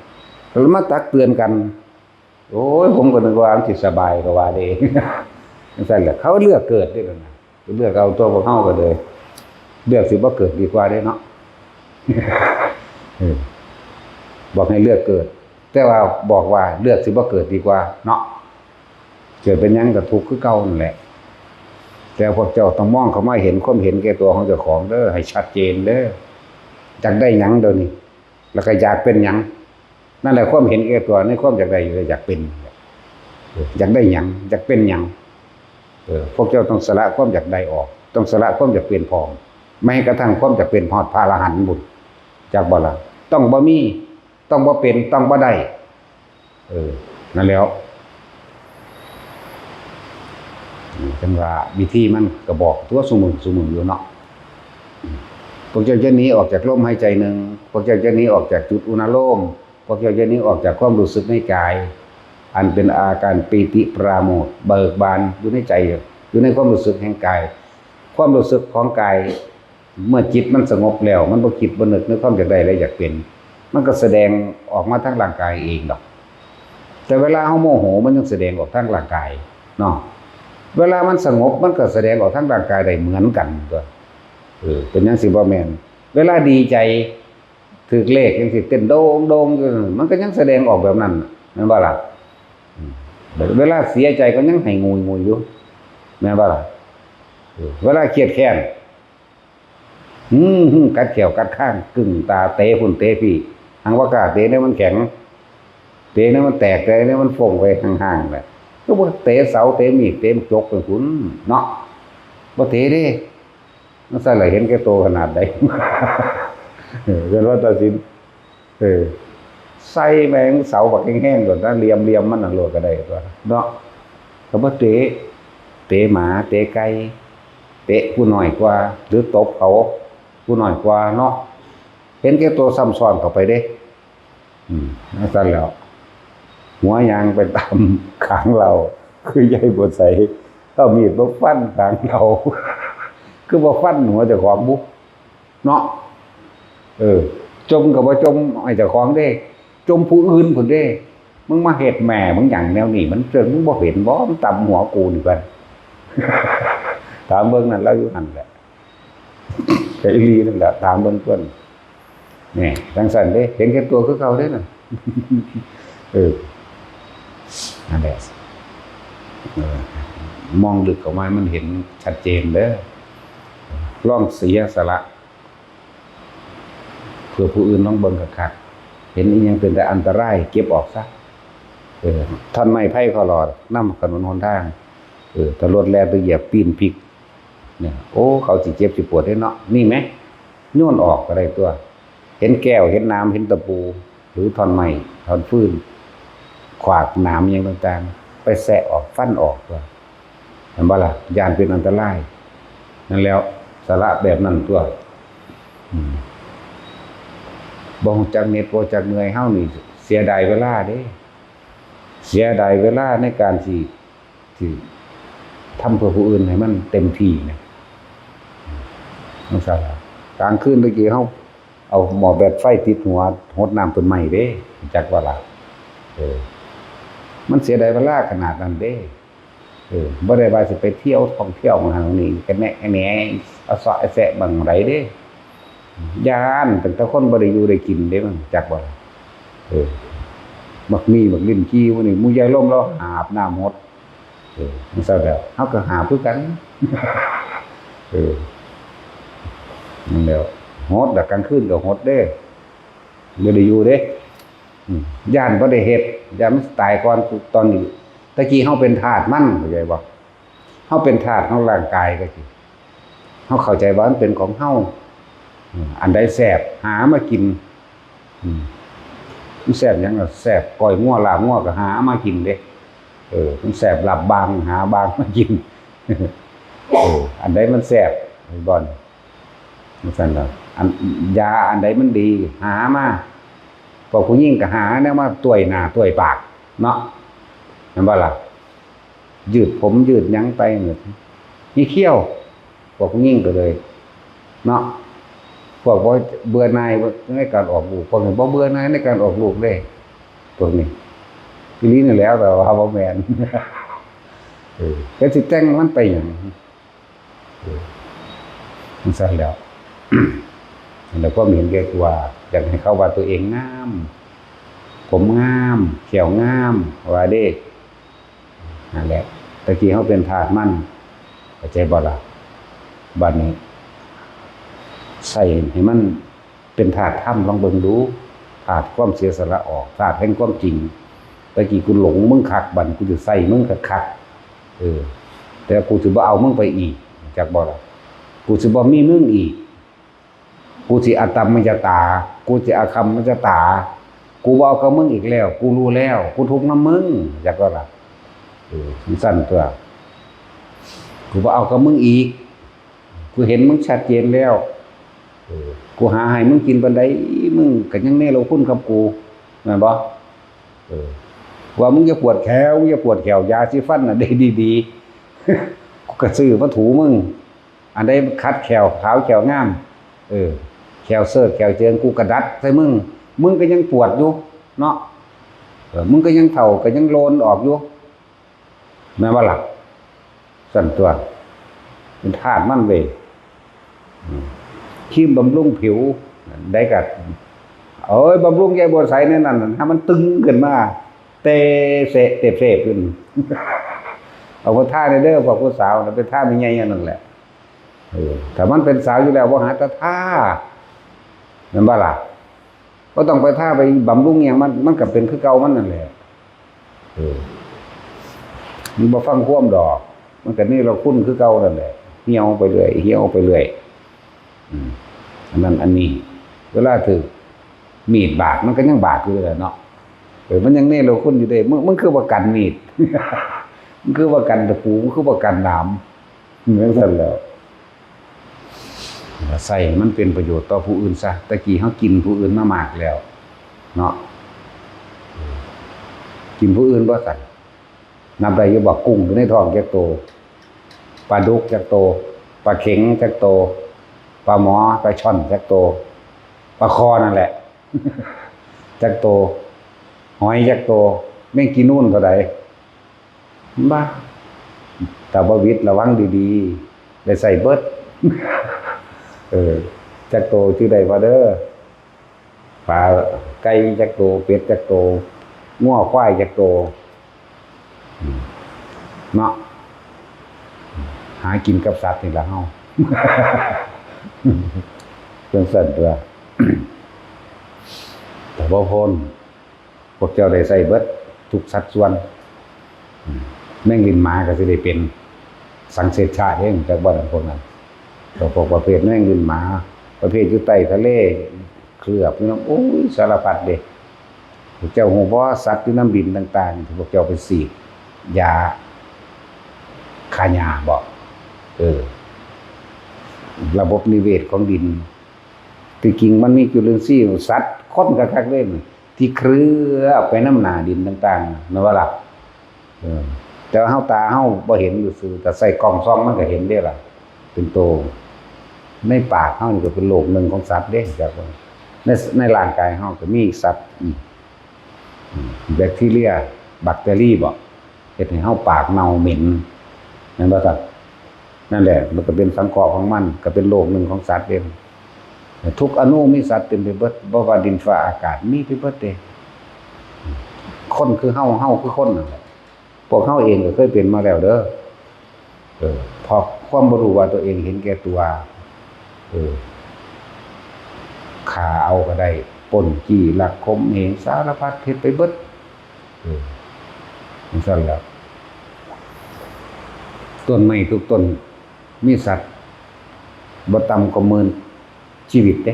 แล้วมาตักเตือนกัน โอ้ย ผมก็นึกว่ามันสิสบายก็ว่าเด้ จั่งซั้นแหละ เขาเลือกเกิดเด้ล่ะนะ เลือกเอาตัวพวกเฮาก็เลย เลือกสิบ่เกิดดีกว่าเด้เนาะ เออ บอกให้เลือกเกิด แต่ว่าบอกว่าเลือกสิบ่เกิดดีกว่าเนาะ เกิดเป็นหยังก็ทุกข์คือเก่านั่นแหละ แต่พวกเจ้าต้องมองเข้ามาเห็นความเห็นแก่ตัวของเจ้าของเด้อ ให้ชัดเจนเด้อ อยากได้หยังเดี๋ยวนี้ แล้วก็อยากเป็นหยัง นั่นแหละความเห็นแก่ตัว ในความอยากได้ อยากเป็น อยากได้หยัง อยากเป็นหยัง เออ พวกเจ้าต้องสละความอยากได้ออก ต้องสละความอยากเป็นพร้อม แม้กระทั่งความอยากเป็นฮอดพระอรหันต์บุญ จักบ่ล่ะ ต้องบ่มี ต้องบ่เป็น ต้องบ่ได้ เออ นั่นแหล้ว จังว่าวิธีมันก็บอกตัวซุมื้อซุมื้ออยู่เนาะ พวกเจ้าจะหนีออกจากลมหายใจหนึ่ง พวกเจ้าจะหนีออกจากจุดอุณาโลม พวกเจ้าจะหนีออกจากความรู้สึกในกาย อันเป็นอาการปีติปราโมทย์เบิกบานอยู่ในใจ อยู่ในความรู้สึกแห่งกาย ความรู้สึกของกาย เมื่อจิตมันสงบแล้ว มันบ่คิดบ่นึกในความอยากได้และอยากเป็น มันก็แสดงออกมาทางร่างกายเองดอก แต่เวลาเฮาโมโหมันยังแสดงออกทางร่างกายเนาะ เวลามันสงบมันก็แสดงออกทางร่างกายได้เหมือนกันตัว เออ เป็นจั่งซี้บ่แม่น เวลาดีใจถืกเลขจั่งซี้ เต้นโดงโดงอยู่นั่น มันก็ยังแสดงออกแบบนั้น แม่นบ่ล่ะ อืม เวลาเสียใจก็ยังไห้งุยงุยอยู่ แม่นบ่ล่ะ เออ เวลาเครียดแค้น อืม กัดแข้วกัดคาง กึ้งตา เตะพุ้นเตะพี้ หังบ่กล้าเตะแนวมันแข็ง เตะแนวมันแตก เตะแนวมันฟงไปห่างๆ แหละ ก็บ่เตะเสา เตะมีด เตะจกไปพุ้นเนาะ บ่เตะเด้ มันซั่นล่ะ เห็นแก่โตขนาดใด เออ เพิ่นว่าตัดสิน เออ ใส่แม่งเสาบักแฮงๆ โลดนะ เหลี่ยมๆ มันน่ะโลดก็ได้ตัวเนาะ ก็บ่เตะ เตะหมา เตะไก่ เตะผู้น้อยกว่า หรือตบเขา ผู้น้อยกว่าเนาะ เห็นแก่ตัวซ้ำซ้อนเข้าไปเด้ อืม จั่งซั่นแหล้ว หัวยางไปตามขางเหล้า คือใหญ่บ่ใส เอามีดมาฟันขางเหล้า คือบ่ฟันหัวเจ้าของบุ เนาะ เออ จ่มก็บ่จ่มให้เจ้าของเด้ จ่มผู้อื่นพุ้นเด้ มึงมาเฮ็ดแม่มึงหยังแนวนี้ มันเจิงมึงบ่เห็นบ่ มันตำหัวกูนี่เพิ่น ถามเบิ่งนั่น ลาวอยู่หั่นแหละ ก็อีหลีนั่นแหละ ถามเบิ่งเพิ่น นี่ จั่งซั่นเด้ เห็นแก่ตัวคือเก่าเด้นั่น เออ นั่นแหละ เออ มองลึกเข้ามามันเห็นชัดเจนเด้อ ลองเสียสละ เพื่อผู้อื่นลองเบิ่งคักๆ เห็นอิหยังเป็นแต่อันตราย เก็บออกซะ เออ ท่อนไม้ไผ่เคาะหลอดนำถนนหนทาง เออ ถ้ารถแล่นไปเหยียบปีนพลิก เนี่ย โอ้ เขาสิเจ็บสิปวดเด้เนาะ นี่แหม โยนออกก็ได้ตัว เห็นแก้ว เห็นหนาม เห็นตะปู หรือท่อนไม้ ท่อนฟืน ขวาก หนามอิหยังต่างๆ ไปแซะออก ฟันออกตัว เห็นบ่ล่ะ ย่านเป็นอันตราย นั่นแหล้ว สละแบบนั้นตัว อืม บ่รู้จักเหน็ด บ่รู้จักเมื่อย เฮานี่เสียดายเวลาเด้ เสียดายเวลาในการสิ สิทำเพื่อผู้อื่นให้มันเต็มที่นะ จั่งซั้นล่ะ กลางคืนตะกี้เฮาเอาหม้อแบตไฟติดหัว หดน้ำต้นไม้เด้ จักว่าล่ะ เออ มันเสียดายเวลาขนาดนั้นเด้ เออ บ่ได้ว่าสิไปเที่ยวท่องเที่ยวหม่องหั้นหม่องนี้ กะแนะกะแหน เอาเซาะเอาแซะบั้งใดเด้ ย้านตั้งแต่คนบ่ได้อยู่ได้กินเด้ มันจักว่าล่ะ เออ บักหนี้บักลิ้นจี่หมู่นี้ หมู่ยายลมลาวหาบน้ำหด เออ จั่งซั้นแหล้ว เฮาก็หาบคือกัน เออ นั่นแหล้ว หดล่ะ กลางคืนก็หดเด้ บ่ได้อยู่เด้ อืม ย้านบ่ได้เฮ็ด ย้านมันตายก่อนตอนนี้ ตะกี้เฮาเป็นทาสมัน เข้าใจบ่ เฮาเป็นทาสของร่างกายตะกี้ เฮาเข้าใจว่ามันเป็นของเฮา อืม อันใดแซ่บ หามากิน อืม มันแซ่บหยังล่ะ แซ่บก้อยงัว ลาบงัวก็หามากินเด้ เออ มันแซ่บลาบบาง หาบางมากิน เออ อันใดมันแซ่บ เห็นบ่ จั่งซั้นล่ะ อัน ยาอันใดมันดี หามา พวกผู้หญิงก็หาแนวมาต้วยหน้าต้วยปากเนาะ แม่นบ่ล่ะ ยืดผมยืดหยังไป มีเขี้ยว พวกผู้หญิงก็เลย เนาะ พวกบ่เบื่อหน่ายในการออกลูก พวกนี้บ่เบื่อหน่ายในการออกลูกเด้ พวกนี้ อีหลีนี่แหล้ว แต่ว่าบ่แม่น เออ แต่สิแต่งมันไปหยัง เออ จั่งซั้นแหล้ว นั่นแหละ ความเห็นแก่ตัว อยากให้เขาว่าตัวเองงาม ผมงาม แข้วงาม ว่าเด้ นั่นแหละ ตะกี้เฮาเป็นทาสมัน เข้าใจบ่ล่ะ บัดนี้ ใส่ให้มันเป็นธาตุธรรม ลองเบิ่งดู ธาตุความเสียสละออก ธาตุแห่งความจริง ตะกี้กูหลงมึงคัก บัดนี้กูจะใส่มึงคักๆ เออ แต่กูสิบ่เอามึงไปอีก จักบ่ล่ะ กูสิบ่มีมึงอีก กูสิอตมมยตา กูสิอคัมมยตา กูบ่เอากับมึงอีกแล้ว กูรู้แล้ว กูทุกข์นำมึง จักบ่ล่ะ เออ จั่งซั่นตัว กูบ่เอากับมึงอีก กูเห็นมึงชัดเจนแล้ว เออ กูหาให้มึงกินปานใด มึงก็ยังเนรคุณกับกู แม่นบ่ เออ ว่ามึงอย่าปวดแขว มึงอย่าปวดแขว ยาสีฟันน่ะได้ดีๆ กูก็ซื้อมาถูมึง อันใดมันขัดแขว ขาวแขวงาม เออ แขวเสิร์ชแขวเจิง กูก็ดัดใส่มึง มึงก็ยังปวดอยู่เนาะ เออ มึงก็ยังเฒ่า ก็ยังโลนออกอยู่ แม่นบ่ล่ะ ซั่นตัว เป็นธาตุมันเว้ย อืม ครีมบำรุงผิว ได้กะ เอ้ย บำรุงยายบัวใสในนั้นน่ะ ให้มันตึงขึ้นมา เตะเสะเตะเสะขึ้น เอาไปทาในเด้อ พวกผู้สาวน่ะ ไปทาแม่ใหญ่อันนั้นแหละ เออ ถ้ามันเป็นสาวอยู่แล้ว บ่หาแต่ทา แม่นบ่ล่ะ บ่ต้องไปทาไปบำรุงหยังมัน มันก็เป็นคือเก่ามันนั่นแหละ เออ มันบ่ฟังความดอก มันก็เนรคุณคือเก่านั่นแหละ เหี่ยวไปเรื่อย เหี่ยวไปเรื่อย อืม อันนั้นอันนี้ เวลาถืกมีดบาด มันก็ยังบาดอยู่เลยเนาะ เออ มันยังเนรคุณอยู่เด้ มึง มึงคือบ่กันมีด มึงคือบ่กันตะปู มึงคือบ่กันหนาม จั่งซั่นแหล้ว ใส่มันเป็นประโยชน์ต่อผู้อื่นซะ ตะกี้เฮากินผู้อื่นมามากแล้ว เนาะ กินผู้อื่นบ่ซั่น นับได้อยู่บ่ กุ้งอยู่ในท้องจักโต ปลาดุกจักโต ปลาเข็งจักโต ปลาหมอ ปลาช่อนจักโต ปลาคอนั่นแหละ จักโต หอยจักโต แมงกีนูนเท่าใด บ้า ถ้าบ่หวิดระวังดีๆ ได้ใส่เบิด เออ จักโตชื่อใดว่าเด้อ ปลาไก่จักโต เป็ดจักโต งัวควายจักโต อืม เนาะ หากินกับสัตว์นี่ล่ะเฮา จั่งซั่นตัว แต่บ่พ้น พวกเจ้าได้ใส่เบิดทุกสัดส่วน อืม แมงลิ้นหมาก็สิได้เป็นสังเสชะเด้ จักบ่นั่นพวกนั้น พวกประเภทแมงลิ้นหมา ประเภทอยู่ใต้ทะเล เคลือบอยู่นำ โอ้ย สารพัดเด้ พวกเจ้าฮู้บ่ สัตว์อยู่นำดินต่างๆ ที่พวกเจ้าไปฉีดยาฆ่าหญ้าบ่ เออ ระบบนิเวศของดิน ที่จริงมันมีจุลินทรีย์ สัตว์ คนคักๆ เด้ ที่เคลือบไปนำหน้าดินต่างๆ แม่นบ่ล่ะ เออ แต่ว่าเฮา ตาเฮาบ่เห็นซื่อๆ แต่ใส่กล้องส่องมันก็เห็นเด้ล่ะ เป็นโต ในปากเฮานี่ก็เป็นโลกหนึ่งของสัตว์เด้ จักว่า ใน ในร่างกายเฮาก็มีสัตว์ อืม อืม แบคทีเรีย แบคทีเรียบ่ เฮ็ดให้เฮาปากเน่าเหม็น แม่นบ่ครับ นั่นแหละ มันก็เป็นสังเคราะห์ของมัน ก็เป็นโลกหนึ่งของสัตว์เด้ ทุกอณุมีสัตว์เต็มไปเบิด บ่ว่าดินฟ้าอากาศ มีไปเบิดเด้ คนคือเฮา เฮาคือคนนั่นแหละ พวกเฮาเองก็เคยเป็นมาแล้วเด้อ เออ เพราะความบ่รู้ว่าตัวเองเห็นแก่ตัว เออ ฆ่าเอาก็ได้ ปล้นจี้ลักข่มเหง สารพัดเฮ็ดไปเบิด เออ จั่งซั่นแหละ ต้นไม้ทุกต้น มีสัตว์ บ่ต่ำกว่าหมื่นชีวิตเด้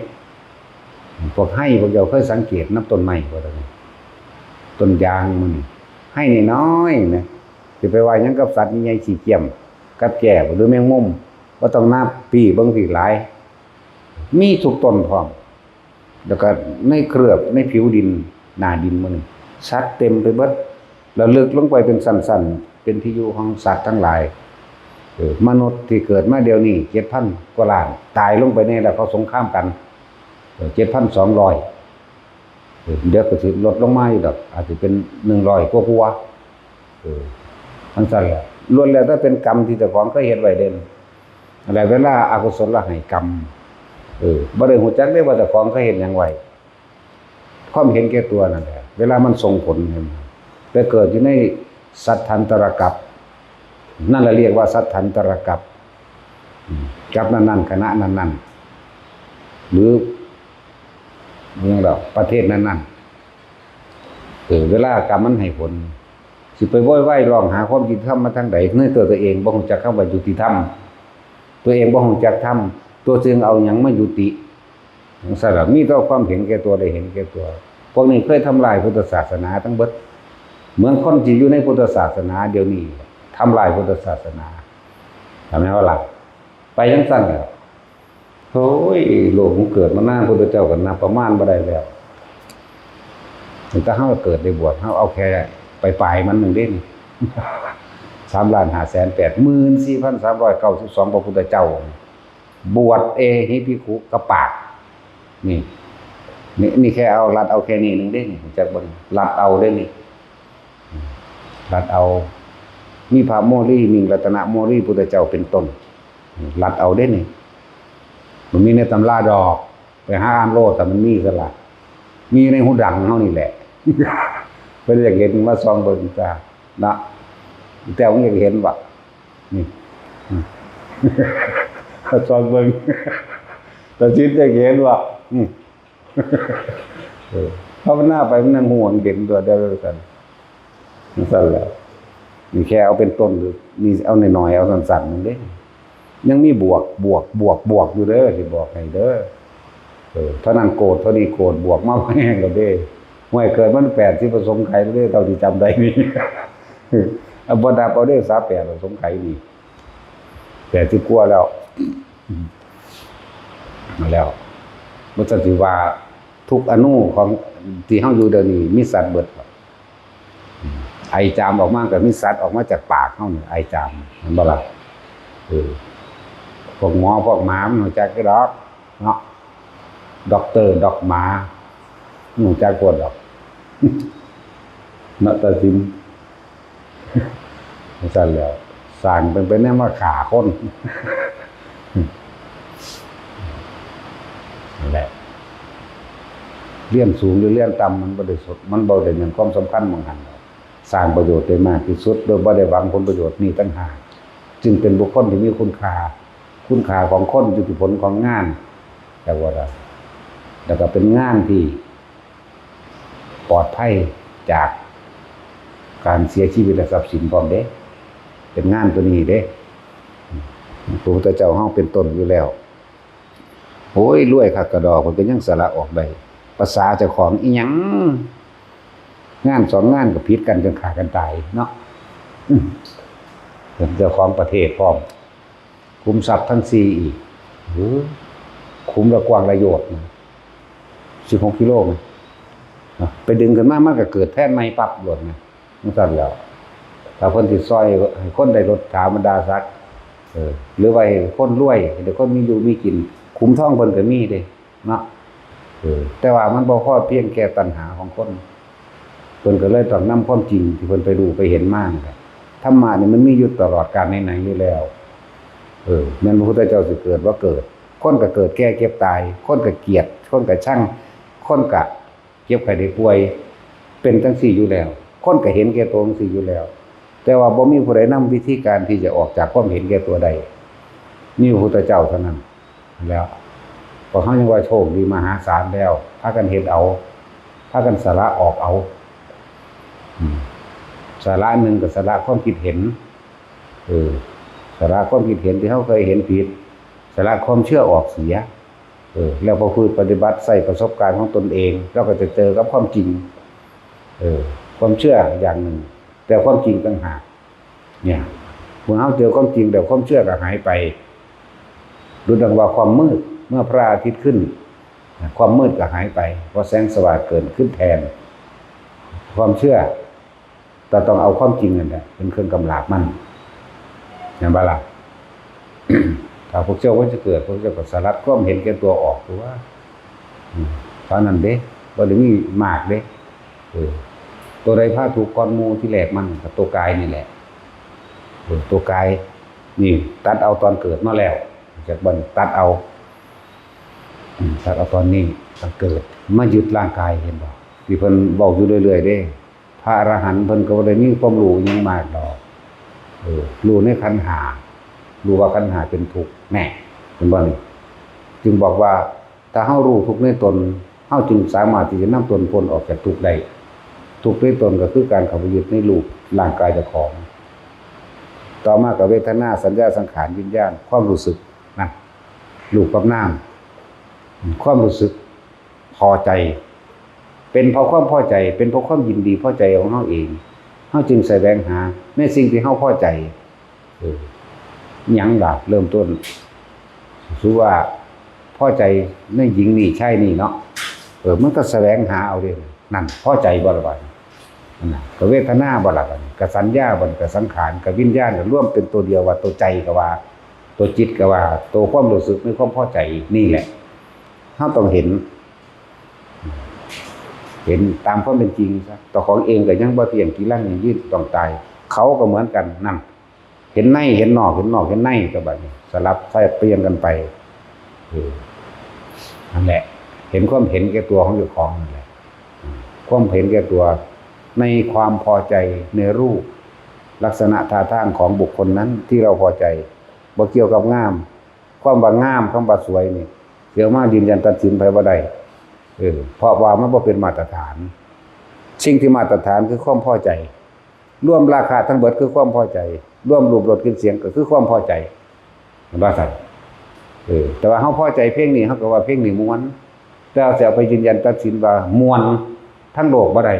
พวกไฮ พวกเจ้าเคยสังเกตนำต้นไม้บ่ ต้นยางมันนี่ ไฮน้อยๆ นะ สิไปว่าหยังกับสัตว์ใหญ่ๆ ขี้เกียม กับแจ้ หรือแมงมุม บ่ต้องนับ ปี้เบิ่งซี้หลาย มีทุกต้นพร้อม แล้วก็ในเคลือบ ในผิวดิน หน้าดินมันนี่ สัตว์เต็มไปเบิด แล้วลึกลงไปเป็นชั้นๆ เป็นที่อยู่ของสัตว์ทั้งหลาย เออ มนุษย์ที่เกิดมาเดี๋ยวนี้ เจ็ดพันกว่าล้าน ตายลงไปแน่แล้ว เขาสงครามกัน เออ เจ็ดพันสองร้อย เออ เดี๋ยวก็สิลดลงมาอยู่ดอก อาจจะเป็นหนึ่งร้อยกว่าๆ เออ จั่งซั่นแหละ ล้วนแล้วแต่เป็นกรรมที่เจ้าของเคยเฮ็ดไว้เด้ นั่นแหละ เวลาอกุศลให้กรรม เออ บ่ได้ฮู้จักเด้ว่าเจ้าของเคยเฮ็ดหยังไว้ ความเห็นแก่ตัวนั่นแหละ เวลามันส่งผลให้มัน ไปเกิดอยู่ในสัตว์ทันตรกัป นั่นแหละเรียกว่าสัทธันตรกัป อืม กัปนั้นๆ คณะนั้นๆ หรือ อิหยังดอก ประเทศนั้นๆ เออ เวลากรรมมันให้ผล สิไปโวยวายร้องหาความยุติธรรมมาทางใด ในตัวตัวเองบ่ฮู้จักคำว่ายุติธรรม ตัวเองบ่ฮู้จักธรรม ตัวจึงเอาหยังมายุติ จั่งซั้นล่ะ มีแต่ความเห็นแก่ตัว ได้เห็นแก่ตัว พวกนี้เคยทำลายพุทธศาสนาทั้งเบิด เหมือนคนที่อยู่ในพุทธศาสนาเดี๋ยวนี้ ทำลายพุทธศาสนา เห็นไหมว่าล่ะ ไปจั่งซั้นแหละ โอ้ย โลกมันเกิดมานาน พุทธเจ้าก็นับประมาณบ่ได้แล้ว ตั้งแต่เฮาเกิดได้บวช เฮาเอาแค่ปลายๆ มันหนึ่งเด้นี่ สามล้านห้าแสนแปดหมื่นสี่พันสามร้อยเก้าสิบสอง พระพุทธเจ้า บวชเอหิภิกขุกับปาก นี่ นี่ นี่แค่เอาลัดเอาแค่นี้หนึ่งเด้นี่ จักบ่นี่ ลัดเอาเด้นี่ ลัดเอา มีพระโมลี มิ่งรัตนโมลี พุทธเจ้าเป็นต้น ลัดเอาเด้นี่ มันมีในตำราดอก ไปหาอ่านโลด แต่มันมีกันละ มีในหูดังเฮานี่แหละ เพิ่นอยากเห็นมาส่องเบิ่งจ้า นะ แต่ผมอยากเห็นว่ะ นี่ อืม ส่องเบิ่ง แต่จิตอยากเห็นว่ะ อืม เออ ภาวนาไปมันนั่งห่วงเห็นตัวเดียวกัน จั่งซั้นแหละ นี่แค่เอาเป็นต้น นี่เอาหน่อยๆ เอาสั้นๆ นึงเด้ ยังมีบวก บวก บวก บวกอยู่เด้อ สิบอกให้เด้อ เออ เท่านั้นโกรธ เท่านี้โกรธ บวกมาแห้งแล้วเด้ ห่วยเกิดมันแปดสิบประสงค์ไขแล้วเด้ เท่าที่จำได้นี่ เอาบ่นับเอาเด้อ สามแปดประสงค์ไขนี่ แปดสิบกว่าแล้ว มาแล้ว บ่จักสิว่าทุกอณุของที่เฮาอยู่เดี๋ยวนี้มีสัตว์เบิด ไอจามออกมาก็มีสัตว์ออกมาจากปากเฮานี่ ไอจาม แม่นบ่ล่ะ เออ พวกหมอพวกหมามันรู้จักอยู่ดอก เนาะ ด็อกเตอร์ด็อกหมา มันรู้จักโพดดอก เนาะ ตัดสิน จั่งซั้นแหล้ว สร้างเป็น เป็นแนวมาฆ่าคน นั่นแหละ เรียนสูงหรือเรียนต่ำมันบ่ได้สด มันบ่ได้หยังความสำคัญหม่องหั้นดอก สร้างประโยชน์ได้มากที่สุด โดยบ่ได้หวังผลประโยชน์นี่ต่างหาก จึงเป็นบุคคลที่มีคุณค่า คุณค่าของคนอยู่ที่ผลของงาน แต่ว่า แล้วก็เป็นงานที่ปลอดภัยจากการเสียชีวิตและทรัพย์สินพร้อมเด้ เป็นงานตัวนี้เด้ พระพุทธเจ้าเฮาเป็นต้นอยู่แล้ว โอ้ย รวยคักกะดอ เพิ่นก็ยังสละออกได้ ภาษาเจ้าของอีหยัง งานสองงานก็ผิดกันจนฆ่ากันตายเนาะ อืม เป็นเจ้าของประเทศพร้อม ขุมทรัพย์ทั้งสี่อีก โอ้ ขุมละกว้างละโยชน์นะ สิบหกกิโลนะ นะ ไปดึงขึ้นมา มันก็เกิดแท่นใหม่ปั๊บโลดนะ จั่งซั้นแหล้ว ถ้าเพิ่นสิซอยให้คนได้รถถาบรรดาศักดิ์ เออ หรือว่าให้คนรวย ให้คนมีอยู่มีกิน ขุมทองเพิ่นก็มีเด้ เนาะ เออ แต่ว่ามันบ่พอเพียงแก่ตัณหาของคน เพิ่นก็เลยต้องนำความจริงที่เพิ่นไปรู้ไปเห็นมานี่แหละ ธรรมะนี่มันมีอยู่ตลอดกาลไหนๆ อยู่แล้ว เออ แม่นพระพุทธเจ้าสิเกิดบ่เกิด คนก็เกิดแก่เจ็บตาย คนก็เกลียด คนก็ชัง คนก็เจ็บไข้ได้ป่วย เป็นจั่งซี้อยู่แล้ว คนก็เห็นแก่ตัวจั่งซี้อยู่แล้ว แต่ว่าบ่มีผู้ใดนำวิธีการที่จะออกจากความเห็นแก่ตัวได้ มีพระพุทธเจ้าเท่านั้น แล้ว พวกเฮายังว่าโชคดีมหาศาลแล้ว พากันเฮ็ดเอา พากันสละออกเอา อืม สละหนึ่งก็สละความคิดเห็น เออ สละความคิดเห็นที่เฮาเคยเห็นผิด สละความเชื่อออกเสีย เออ แล้วประพฤติปฏิบัติใช้ประสบการณ์ของตนเอง เราก็จะเจอกับความจริง เออ ความเชื่ออย่างหนึ่ง แต่ความจริงต่างหาก เนี่ย เมื่อเฮาเจอความจริงแล้ว ความเชื่อก็หายไป ดุจดังว่าความมืด เมื่อพระอาทิตย์ขึ้น ความมืดก็หายไป เพราะแสงสว่างเกิดขึ้นแทน ความเชื่อ แต่ต้องเอาความจริงนั่นแหละเป็นเครื่องกำราบมัน เห็นบ่ล่ะ ถ้าพวกเจ้าว่าจะเกิด พวกเจ้าก็สลัดความเห็นแก่ตัวออกตัว อืม เท่านั้นเด้ บ่ได้มีมากเด้ เออ ตัวใดพาทุกข์ก่อนหมู่ที่แรกมันก็ตัวกายนี่แหละ เออ ตัวกาย นี่ตัดเอาตอนเกิดมาแล้ว จากบัดนี้ตัดเอา อืม ตัดเอาตอนนี้ ตอนเกิด มายึดร่างกาย เห็นบ่ ที่เพิ่นเว้าอยู่เรื่อยๆเด้ พระอรหันต์เพิ่นก็บ่ได้มีความรู้หยังมากดอก เออ รู้ในขันธ์ห้า รู้ว่าขันธ์ห้าเป็นทุกข์แน่ เห็นบ่นี่ จึงบอกว่า ถ้าเฮารู้ทุกข์ในตน เฮาจึงสามารถที่จะนำตนพ้นออกจากทุกข์ได้ ทุกข์ในตนก็คือการเข้าไปยึดในรูปร่างกายเจ้าของ ต่อมาก็เวทนา สัญญา สังขาร วิญญาณ ความรู้สึกนะ รูปกับนาม ความรู้สึกพอใจ เป็นเพราะความพอใจ เป็นเพราะความยินดีพอใจของเฮาเอง เฮาจึงแสวงหาในสิ่งที่เฮาพอใจ เออ หยังล่ะ เริ่มต้น สมมุติว่าพอใจในหญิงนี่ชายนี่เนาะ เออ มันก็แสวงหาเอาเด้ นั่นพอใจบ่ล่ะบัดนี้ นั่นน่ะ ก็เวทนาบ่ล่ะบัดนี้ ก็สัญญาบ่ล่ะ ก็สังขาร ก็วิญญาณ ก็รวมเป็นตัวเดียวว่าตัวใจก็ว่า ตัวจิตก็ว่า ตัวความรู้สึกในความพอใจนี่แหละ เฮาต้องเห็น เห็นตามความเป็นจริงซะ ตัวของเองก็ยังบ่เที่ยง กิรังยั่งยืน ต้องตาย เขาก็เหมือนกัน นั่น เห็นใน เห็นนอก เห็นนอก เห็นใน ก็บัดนี้ สลับสับเปลี่ยนกันไป เออ นั่นแหละ เห็นความเห็นแก่ตัวของเจ้าของนั่นแหละ อืม ความเห็นแก่ตัว ในความพอใจในรูป ลักษณะท่าทางของบุคคลนั้นที่เราพอใจ บ่เกี่ยวกับงาม ความว่างาม คำว่าสวยนี่ สิเอามายืนยันตัดสินไผบ่ได้ เออ เพราะว่ามันบ่เป็นมาตรฐาน สิ่งที่มาตรฐานคือความพอใจ รวมราคะทั้งเบิดคือความพอใจ รวมรูป รส กลิ่น เสียงก็คือความพอใจ เห็นบ่ซั่น เออ แต่ว่าเฮาพอใจเพลงนี้ เฮาก็ว่าเพลงนี้ม่วน แต่ว่าสิเอาไปยืนยันตัดสินว่าม่วนทั้งโลกบ่ได้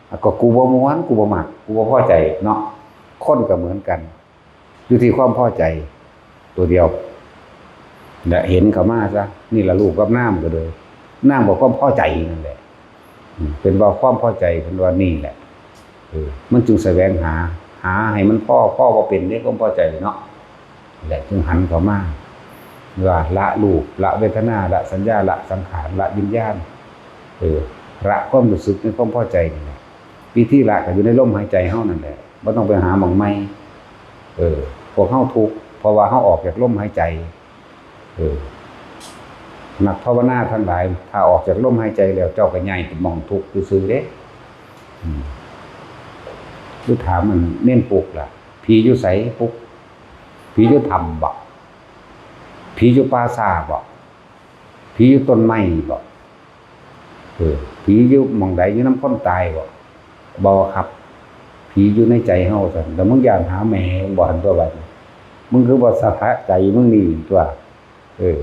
อ่ะ ก็กูบ่ม่วน กูบ่มัก กูบ่พอใจเนาะ คนก็เหมือนกัน อยู่ที่ความพอใจตัวเดียว และเห็นเข้ามาซะ นี่ล่ะรูปกับนามก็เลย นามก็ความพอใจนั่นแหละ อืม เป็นว่าความพอใจ เป็นว่านี่แหละ เออ มันจึงแสวงหา หาให้มันพอ พอบ่เป็นเด้ ความพอใจเนาะ และจึงหันเข้ามา ว่าละรูป ละเวทนา ละสัญญา ละสังขาร ละวิญญาณ เออ ละความรู้สึกในความพอใจนี่แหละ วิธีละก็อยู่ในลมหายใจเฮานั่นแหละ บ่ต้องไปหาหม่องใหม่ เออ พวกเฮาทุกข์ เพราะว่าเฮาออกจากลมหายใจ เออ นักภาวนาทั้งหลาย ถ้าออกจากลมหายใจแล้ว เจ้าก็ย้ายไปหม่องทุกข์ซื่อๆเด้ อืม คือถามมันเณรปุ๊กล่ะ ผีอยู่ไสปุ๊ก ผีอยู่ถ้ำบ่ ผีอยู่ป่าช้าบ่ ผีอยู่ต้นไม้บ่ เออ ผีอยู่หม่องใด อยู่นำคนตายบ่ บ่ครับ ผีอยู่ในใจเฮาซั่น แล้วมึงย้านหาแม่มึงบ่ หั่นตั๊วบัดนี้ มึงคือบ่สะทะใจมึงนี่ตั๊ว เออ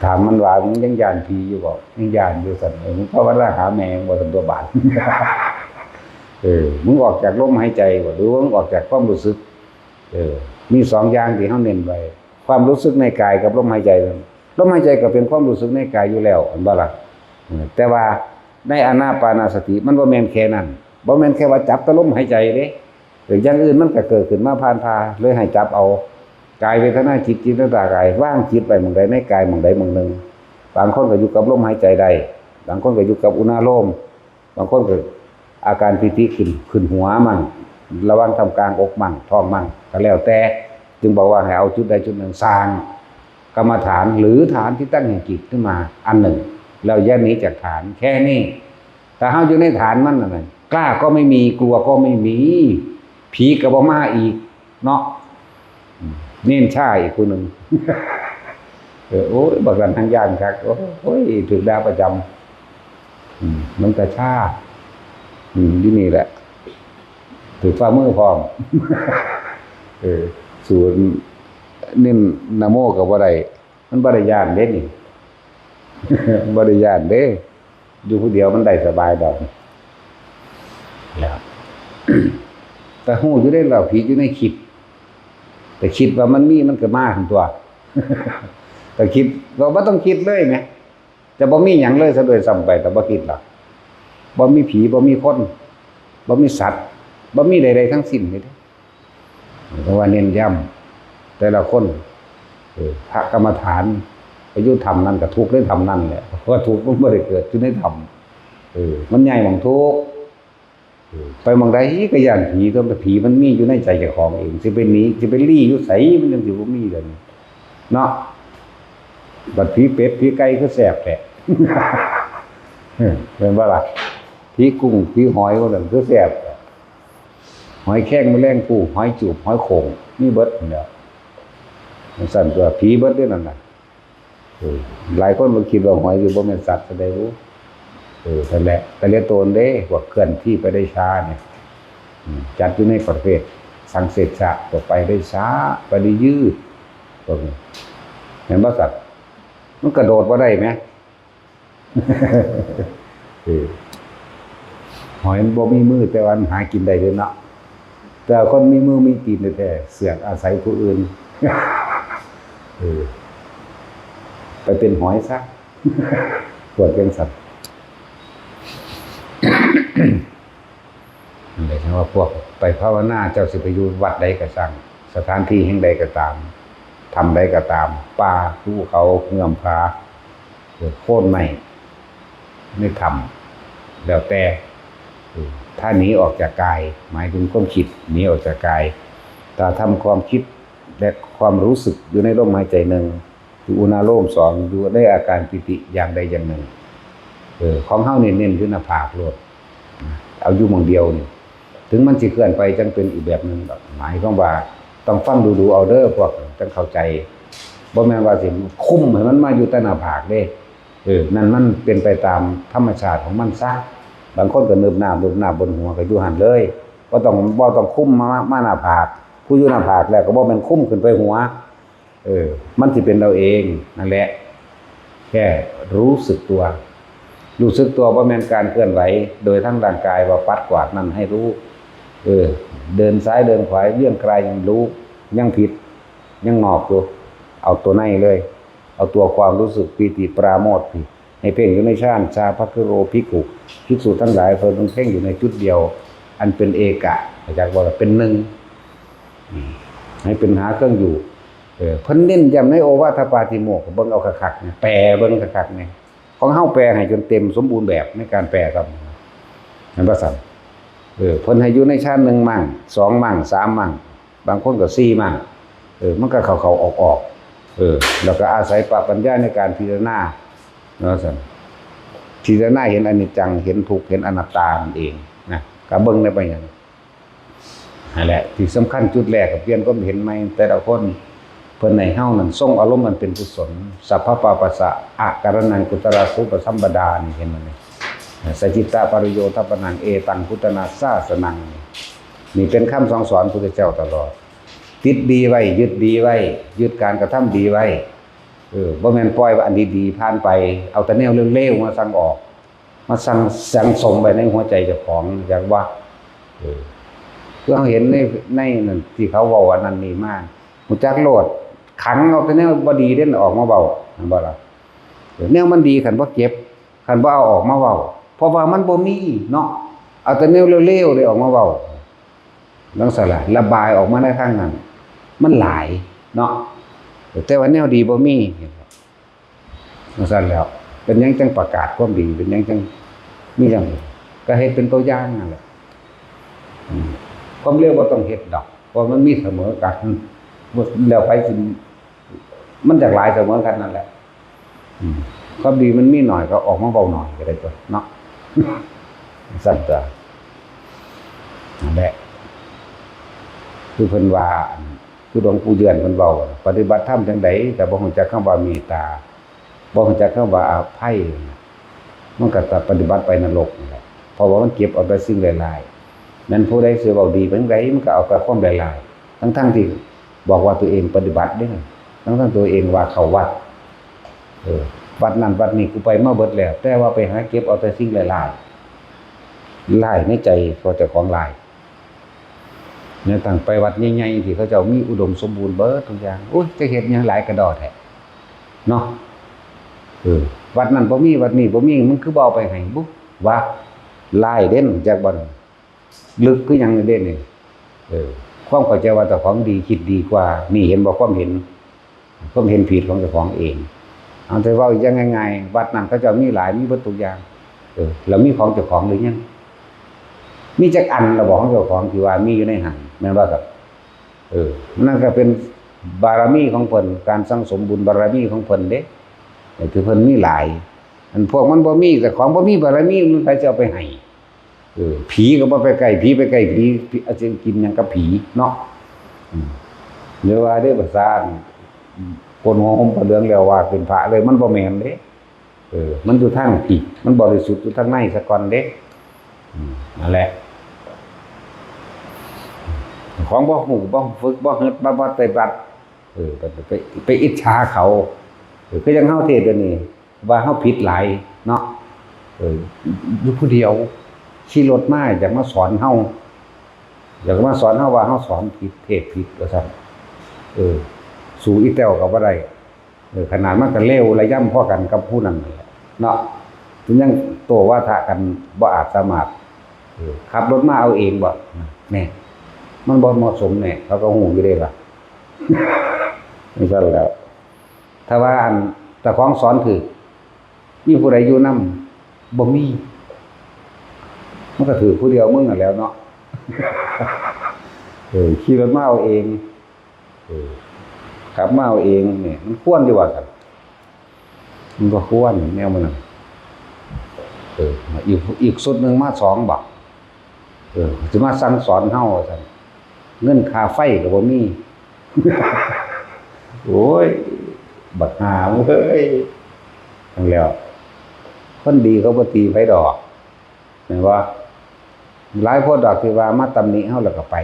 ถามมันว่า มึงยังย้านผีอยู่บ่ ยังย้านอยู่ซั่น เออ มึงภาวนาหาแม่มึงบ่ หั่นตั๊วบาด เออ มึงออกจากลมหายใจบ่ หรือว่ามึงออกจากความรู้สึก เออ มีสองอย่างที่เฮาเน้นไว้ ความรู้สึกในกายกับลมหายใจ ลมหายใจก็เป็นความรู้สึกในกายอยู่แล้ว เห็นบ่ล่ะ เออ แต่ว่าในอานาปานสติมันบ่แม่นแค่นั้น บ่แม่นแค่ว่าจับแต่ลมหายใจเด้ เออ อย่างอื่นมันก็เกิดขึ้นมาผ่านพา เลยให้จับเอา กายเวทนาจิต จิตเวทนากาย วางจิตไว้หม่องใดในกายหม่องใดหม่องหนึ่ง บางคนก็อยู่กับลมหายใจได้ บางคนก็อยู่กับอุณาโลม บางคนก็อาการปีติขึ้น ขึ้นหัวมั่ง ระหว่างท่ามกลางอกมั่ง ท้องมั่ง ก็แล้วแต่ จึงบอกว่าให้เอาจุดใดจุดหนึ่งสร้างกรรมฐานหรือฐานที่ตั้งแห่งจิตขึ้นมาอันหนึ่ง แล้วอย่าหนีจากฐานแค่นี้ ถ้าเฮาอยู่ในฐานมันนั่นน่ะ กล้าก็ไม่มี กลัวก็ไม่มี ผีก็บ่มาอีกเนาะ อืม เณรชาอีกผู้หนึ่ง เออ โอ้ย บักนั้นทั้งย้านคัก โอ้ย ถืกด่าประจำ อืม มันก็ชา อืม อยู่นี่แหละ ถืกฝ่ามือพร้อม เออ สูนย์เณรนะโมก็บ่ได้ มันบ่ได้ย้านเด้นี่ บ่ได้ย้านเด้ อยู่ผู้เดียวมันได้สบายดอก แล้ว แต่ฮู้อยู่เด้ว่าผีอยู่ในคิด แต่คิดว่ามันมีมันก็มาหั่นตั๊ว แต่คิด ก็บ่ต้องคิดเลยแหม จะบ่มีหยังเลยซะด้วยซ้ำไป แต่บ่คิดหรอก บ่มีผี บ่มีคน บ่มีสัตว์ บ่มีใดๆทั้งสิ้นนี่เด้ เพราะว่าเน้นย้ำแต่ละคน เออ พระกรรมฐานไปอยู่ถ้ำนั่นก็ทุกข์ในถ้ำนั่นแหละ เพราะว่าทุกข์มันบ่ได้เกิดอยู่ในถ้ำ เออ มันย้ายหม่องทุกข์ เออ ไปหม่องใดก็ย้านผี แต่ผีมันมีอยู่ในใจเจ้าของเอง สิไปหนี สิไปลี้อยู่ไส มันจั่งสิบ่มีเด้อ เนาะ บัดผีเป็ด ผีไก่คือแซ่บแท้ เออ แม่นบ่ล่ะ ผีกุ้ง ผีหอยพวกนั้นคือแซ่บแท้ หอยแครง แมลงภู่ หอยจูบ หอยโข่ง มีเบิดนั่นแหล้ว จั่งซั่นตัว ผีเบิดเด้นั่นน่ะ เออ หลายคนมันคิดว่าหอยสิบ่แม่นสัตว์ซะได้รู้ เออ นั่นแหละ แต่ละตนเด้ พวกเคลื่อนที่ไปได้ช้าเนี่ย อืม จัดอยู่ในประเภทสังเสชะ ตัวไปได้ช้า ไปได้ยืด พวกนี้ เห็นบ่สัตว์ มันกระโดดบ่ได้ไหม เออ หอยมันบ่มีมือ แต่ว่ามันหากินได้เด้เนาะ แต่คนมีมือมีตีนแท้ๆ เสือกอาศัยผู้อื่น เออ ไปเป็นหอยซะ พวกจั่งซั่น นั่นแหละ จั่งว่าพวกไปภาวนา เจ้าสิไปอยู่วัดใดก็ช่าง สถานที่แห่งใดก็ตาม ถ้ำใดก็ตาม ป่า ภูเขา เงื้อมผา เออ โคนไม้ ในถ้ำ แล้วแต่ เออ ถ้าหนีออกจากกาย หมายถึงความคิด หนีออกจากกาย ถ้าทำความคิดและความรู้สึกอยู่ในลมหายใจหนึ่ง อยู่อุณาโลมสอง อยู่ในอาการปีติอย่างใดอย่างหนึ่ง เออ ของเฮานี่เน้นอยู่หน้าผากโลด เอาอยู่หม่องเดียวนี่ ถึงมันสิเคลื่อนไปจั่งเป็นอีกแบบหนึ่งดอก หมายความว่าต้องฟังดูๆเอาเด้อพวก จั่งเข้าใจ บ่แม่นว่าสิคุมให้มันมาอยู่แต่หน้าผากเด้ เออ นั่นมันเป็นไปตามธรรมชาติของมันซะ บางคนก็เนิบนาบเนิบนาบบนหัวก็อยู่หั่นเลย บ่ต้อง บ่ต้องคุมมา มาหน้าผาก ผู้อยู่หน้าผากแล้วก็บ่แม่นคุมขึ้นไปหัว เออ มันสิเป็นเอาเองนั่นแหละ แค่รู้สึกตัว รู้สึกตัวบ่แม่นการเคลื่อนไหวโดยทั้งร่างกาย ว่าปัดกวาดนั่นให้รู้ เออ เดินซ้ายเดินขวา เยื่องไกลยังรู้ ยังผิด ยังนอกอยู่ เอาตัวในเลย เอาตัวความรู้สึกปีติปราโมทย์นี่ ให้เพ่งอยู่ในฌาน ชาภะคะโรภิกขุ ภิกษุทั้งหลาย เพิ่นเพ่งอยู่ในจุดเดียว อันเป็นเอกะ รู้จักบ่ล่ะ เป็นหนึ่ง อืม ให้เป็นหาเครื่องอยู่ เออ เพิ่นเน้นย้ำในโอวาทปาติโมกข์ เบิ่งเอาคักๆเนี่ย แปลเบิ่งคักๆเนี่ย ของเฮาแปลให้จนเต็มสมบูรณ์แบบในการแปลครับ เห็นบ่ซั่น เออ เพิ่นให้อยู่ในฌานหนึ่งมั่ง สองมั่ง สามมั่ง บางคนก็สี่มั่ง เออ มันก็เข้าๆออกๆ เออ แล้วก็อาศัยปัญญาในการพิจารณา เนาะซั่น พิจารณาเห็นอนิจจัง เห็นทุกข์ เห็นอนัตตานั่นเองนะ ก็เบิ่งได้ไปหยัง นั่นแหละ ที่สำคัญจุดแรกก็เปลี่ยนความเห็นใหม่ แต่ละคน เพิ่นให้เฮานั่นทรงอารมณ์อันเป็นกุศล สัพพะปาปัสสะอะการะณัง กุศลาสุปสัมปดานี่ เห็นบ่นี่ สัจจิตะปริโยทปนัง เอตังพุทธนาสาสนัง นี่เป็นคำสั่งสอนพุทธเจ้าตลอด ติดดีไว้ ยึดดีไว้ ยึดการกระทำดีไว้ เออ บ่แม่นปล่อยว่าอันดีๆผ่านไป เอาแต่แนวเลวๆมาสั่งออก มาสั่ง สั่งสมไว้ในหัวใจเจ้าของ จักว่า เออ คือเฮาเห็นใน ในนั่นที่เขาเว้าอันนั้นนี่มา รู้จักโลด ขังเอาแต่แนวบ่ดีเด่นออกมาเว้า แม่นบ่ล่ะ เออ แนวมันดีคันบ่เก็บ คันบ่เอาออกมาเว้า เพราะว่ามันบ่มีเนาะ เอาแต่แนวเลวๆเลยออกมาเว้า จั่งซั่นล่ะ ระบายออกมาในทางนั้น มันหลายเนาะ แต่ว่าแนวดีบ่มี จั่งซั่นแล้ว เป็นหยังจั่งประกาศความดี เป็นหยังจั่งมีจั่ง ก็เฮ็ดเป็นตัวอย่างนั่นแหละ อืม ความเลวบ่ต้องเฮ็ดดอก เพราะมันมีเสมอกัน แล้วไปสิ มันจักหลายเสมอกันนั่นแหละ อืม ความดีมันมีหน่อยก็ออกมาเว้าหน่อยก็ได้ตั๊วเนาะ ซั่นตั๊ว นั่นแหละ คือเพิ่นว่า คือหลวงปู่เดือนเพิ่นเว้า ปฏิบัติธรรมจั่งใด แต่บ่รู้จักคำว่าเมตตา บ่รู้จักคำว่าอภัย มันก็จะปฏิบัติไปนรกนั่นแหละ เพราะว่ามันเก็บเอาแต่สิ่งร้ายๆ แม่นผู้ใดสิเว้าดีปานใด มันก็เอาแต่ความร้ายๆ ทั้งๆที่บอกว่าตัวเองปฏิบัติเด้ ทั้งๆตัวเองว่าเข้าวัด เออ วัดนั่นวัดนี้กูไปมาเบิดแล้ว แต่ว่าไปหาเก็บเอาแต่สิ่งร้ายๆ ร้ายในใจของเจ้าของร้าย เนี่ย ตั้งไปวัดใหญ่ๆ ที่เขาเจ้ามีอุดมสมบูรณ์เบิดทุกอย่าง โอ้ย จะเฮ็ดหยังหลายกระดอแท้ เนาะ เออ วัดนั่นบ่มี วัดนี้บ่มี มันคือบ่เอาไปให้บุ ว่า ร้ายเด่น จักบ่ ลึกคือหยังเด่นนี่ เออ ความเข้าใจว่าเจ้าของดี คิดดีกว่า นี่ เห็นบ่ ความเห็น ความเห็นผิดของเจ้าของเอง เอาแต่เว้าอย่างง่ายๆ วัดนั่นเขาเจ้ามีหลาย มีเบิดทุกอย่าง เออ แล้วมีของเจ้าของหรือยัง มีจักอันละบ่ของเจ้าของที่ว่ามีอยู่ในหั่น แม่นบ่ครับ เออ นั่นก็เป็นบารมีของเพิ่น การสั่งสมบุญบารมีของเพิ่นเด้ เออ ที่เพิ่นมีหลาย อันพวกมันบ่มี แต่ของบ่มีบารมี มันไผสิเอาไปให้ เออ ผีก็บ่ไปใกล้ผี ไปใกล้ผี ผีอาจจะกินหยังกับผีเนาะ อืม หรือว่าเด้อ ภาษา อืม โกนหัวห่มผ้าเหลืองแล้วว่าเป็นพระเลย มันบ่แม่นเด้ เออ มันอยู่ทางผี มันบริสุทธิ์อยู่ทางในซะก่อนเด้ อืม นั่นแหละ ของบ่ฮู้ บ่ฝึก บ่เฮ็ด บ่ปฏิบัติ เออ ไป ไป ไปอิจฉาเขา เออ คือจั่งเฮาเทศน์เดี๋ยวนี้ ว่าเฮาผิดหลายเนาะ เออ อยู่ผู้เดียว ขี่รถมาอยากมาสอนเฮา อยากมาสอนเฮาว่าเฮาสอนผิด เทศน์ผิด ว่าซั่น เออ สู้อีแต้วก็บ่ได้ เออ ขนาดมันก็เลวระยำพอกันกับผู้นั้นนั่นแหละเนาะ มันยังโต้วาทะกันบ่อาจสามารถ เออ ขับรถมาเอาเองบ่ แน่ มันบ่เหมาะสมแน่ เขาก็ฮู้อยู่เด้ล่ะ จั่งซั่นแหล้ว ถ้าว่าอันเจ้าของสอนถืก มีผู้ใดอยู่นำ บ่มี มันก็ถืกผู้เดียวมึงนั่นแหล้วเนาะ เออ ขี่รถมาเอาเอง เออ ขับมาเอาเองเนี่ย มันควรอยู่ว่าซั่น มันก็ควรแนวมันน่ะ เออ อีก อีกชุดหนึ่งมาสองบ่ เออ สิมาสั่งสอนเฮาว่าซั่น เงินค่าไฟก็บ่มี โอ้ย บักห่ามึงเอ้ย นั่นแหล้ว คนดีเขาบ่ตีไผดอก แม่นบ่ หลายคนดอกที่ว่ามาตำหนิเฮาแล้วก็ไป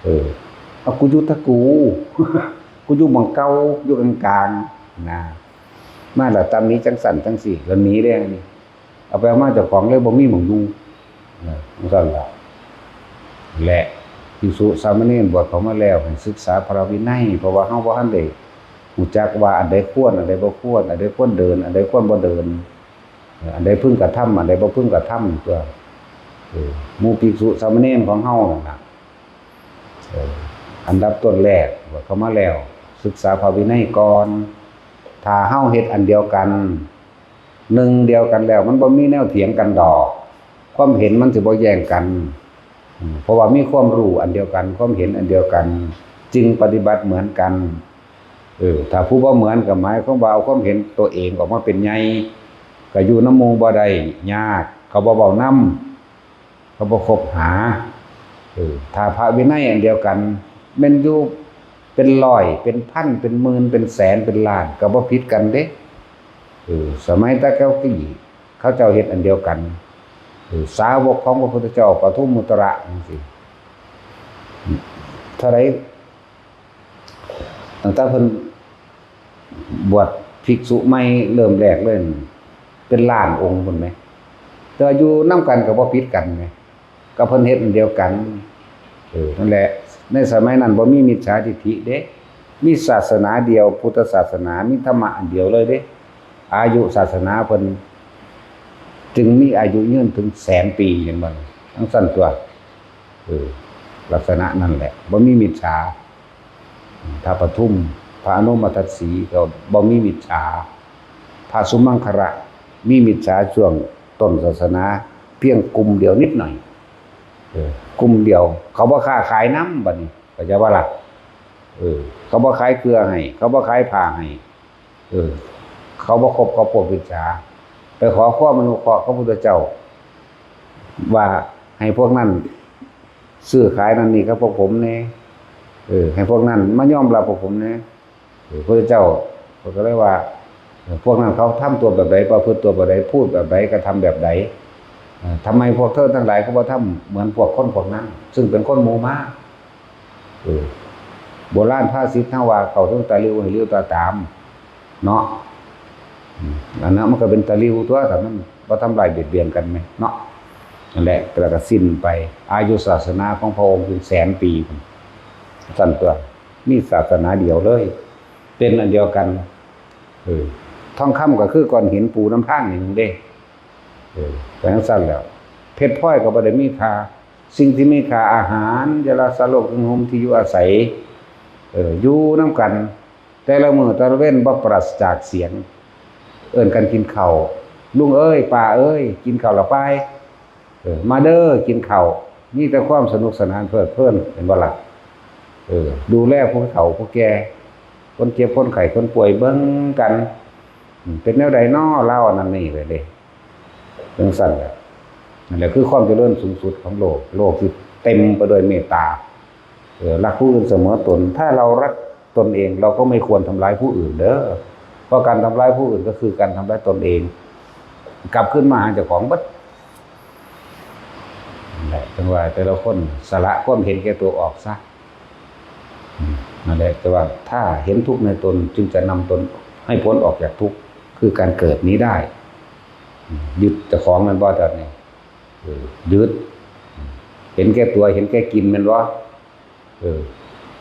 เออ เอา กูอยู่แต่กู กูอยู่หม่องเก่า อยู่กลางๆ นะ มาแล้วตำหนิจั่งซั่นจั่งซี้ แล้วหนีเด้ อันนี้ เอาไปเอามาเจ้าของเลยบ่มีหม่องอยู่ เออ จั่งซั่นล่ะ และภิกษุสามเณรบวชเข้ามาแล้วให้ศึกษาพระวินัย เพราะว่าเฮาบ่ทันได้รู้จักว่าอันใดควร อันใดบ่ควร อันใดควรเดิน อันใดควรบ่เดิน เออ อันใดพึงกระทำ อันใดบ่พึงกระทำ ตัว เออ หมู่ภิกษุสามเณรของเฮานั่นน่ะ เออ อันดับต้นแรกบวชเข้ามาแล้ว ศึกษาพระวินัยก่อน ถ้าเฮาเฮ็ดอันเดียวกัน หนึ่งเดียวกันแล้ว มันบ่มีแนวเถียงกันดอก ความเห็นมันสิบ่แย้งกัน อืม เพราะว่ามีความรู้อันเดียวกัน ความเห็นอันเดียวกัน จึงปฏิบัติเหมือนกัน เออ ถ้าผู้บ่เหมือนก็หมายความว่าเอาความเห็นตัวเองออกมาเป็นใหญ่ ก็อยู่นำหมู่บ่ได้ ยาก เขาบ่เว้านำ เขาบ่คบหา เออ ถ้าพระวินัยอันเดียวกัน แม่นอยู่เป็นร้อย เป็นพัน เป็นหมื่น เป็นแสน เป็นล้าน ก็บ่ผิดกันเด้ เออ สมัยแต่เก่ากี้ เขาเจ้าเฮ็ดอันเดียวกัน เออ สาวกของพระพุทธเจ้าปทุมมุตระจั่งซี้ เท่าใด ตั้งแต่เพิ่นบวชภิกษุใหม่เริ่มแรกเลย เป็นล้านองค์พุ้นแหม แต่ว่าอยู่นำกันก็บ่ผิดกันแหม ก็เพิ่นเฮ็ดอันเดียวกัน เออ นั่นแหละ ในสมัยนั้นบ่มีมิจฉาทิฏฐิเด้ มีศาสนาเดียว พุทธศาสนา มีธรรมะอันเดียวเลยเด้ อายุศาสนาเพิ่นจึงมีอายุยืนถึงแสนปี เห็นบ่ จั่งซั่นตัว เออ ลักษณะนั่นแหละ บ่มีมิจฉา พระปทุม พระอนุมทัศสีก็บ่มีมิจฉา พระสุมังคละมีมิจฉาช่วงต้นศาสนา เพียงกลุ่มเดียวนิดหน่อย เออ กลุ่มเดียว เขาบ่ค้าขายนำ บัดนี้ เข้าใจบ่ล่ะ เออ เขาบ่ขายเกลือให้ เขาบ่ขายผ้าให้ เออ เขาบ่คบกับพวกมิจฉา ไปขอความอนุเคราะห์กับพระพุทธเจ้า ว่าให้พวกนั้นซื้อขายนั่นนี่กับพวกผมแหน่ เออ ให้พวกนั้นมายอมรับพวกผมแหน่ เออ พระพุทธเจ้าก็เลยว่า เออ พวกนั้นเขาทำตัวแบบใด ประพฤติตัวแบบใด พูดแบบใด กระทำแบบใด เออ ทำไมพวกเธอทั้งหลายก็บ่ทำเหมือนพวกคนพวกนั้น ซึ่งเป็นคนหมู่มาก เออ โบราณภาษิตเฮาว่า เข้าถึงตาหลิ่วให้หลิ่วตาตาม เนาะ อืม อันนั้นมันก็เป็นตาหลิ่วตัว ถ้ามันบ่ทำลายเบียดเบียนกันแหมเนาะ นั่นแหละ แล้วก็สิ้นไป อายุศาสนาของพระองค์เป็นแสนปีพุ้น ซั่นตัว มีศาสนาเดียวเลย เป็นอันเดียวกัน เออ ทองคำก็คือก้อนหินปูนำทางนี่หนึ่งเด้ เออ เป็นจั่งซั่นแล้ว เพชรพลอยก็บ่ได้มีค่า สิ่งที่มีค่า อาหาร ยารักษาโรค เครื่องห่ม ที่อยู่อาศัย เออ อยู่นำกัน แต่ละมื้อแต่ละเว็นบ่ปราศจากเสียง เอิ้นกันกินข้าว ลุงเอ้ย ป้าเอ้ย กินข้าวแล้วไป เออ มาเด้อ กินข้าว มีแต่ความสนุกสนานเพลิดเพลิน เห็นบ่ล่ะ เออ ดูแลผู้เฒ่าผู้แก่ คนเจ็บคนไข้คนป่วยเบิ่งกัน อืม เป็นแนวใดน้อ ลาวอันนั้นนี่เลยเด้ จั่งซั่นแหละ นั่นแหละคือความเจริญสูงสุดของโลก โลกที่เต็มไปด้วยเมตตา เออ รักผู้อื่นเสมอตน ถ้าเรารักตนเอง เราก็ไม่ควรทำร้ายผู้อื่นเด้อ เพราะการทำร้ายผู้อื่นก็คือการทำร้ายตนเอง กลับขึ้นมาหาเจ้าของเบิด นั่นแหละ จังว่าแต่ละคนสละความเห็นแก่ตัวออกซะ อืม นั่นแหละ แต่ว่าถ้าเห็นทุกข์ในตนจึงจะนำตนให้พ้นออกจากทุกข์ คือการเกิดนี้ได้ อืม ยึดเจ้าของแม่นบ่ ตอนนี้ เออ ยึด เห็นแก่ตัว เห็นแก่กินแม่นบ่ เออ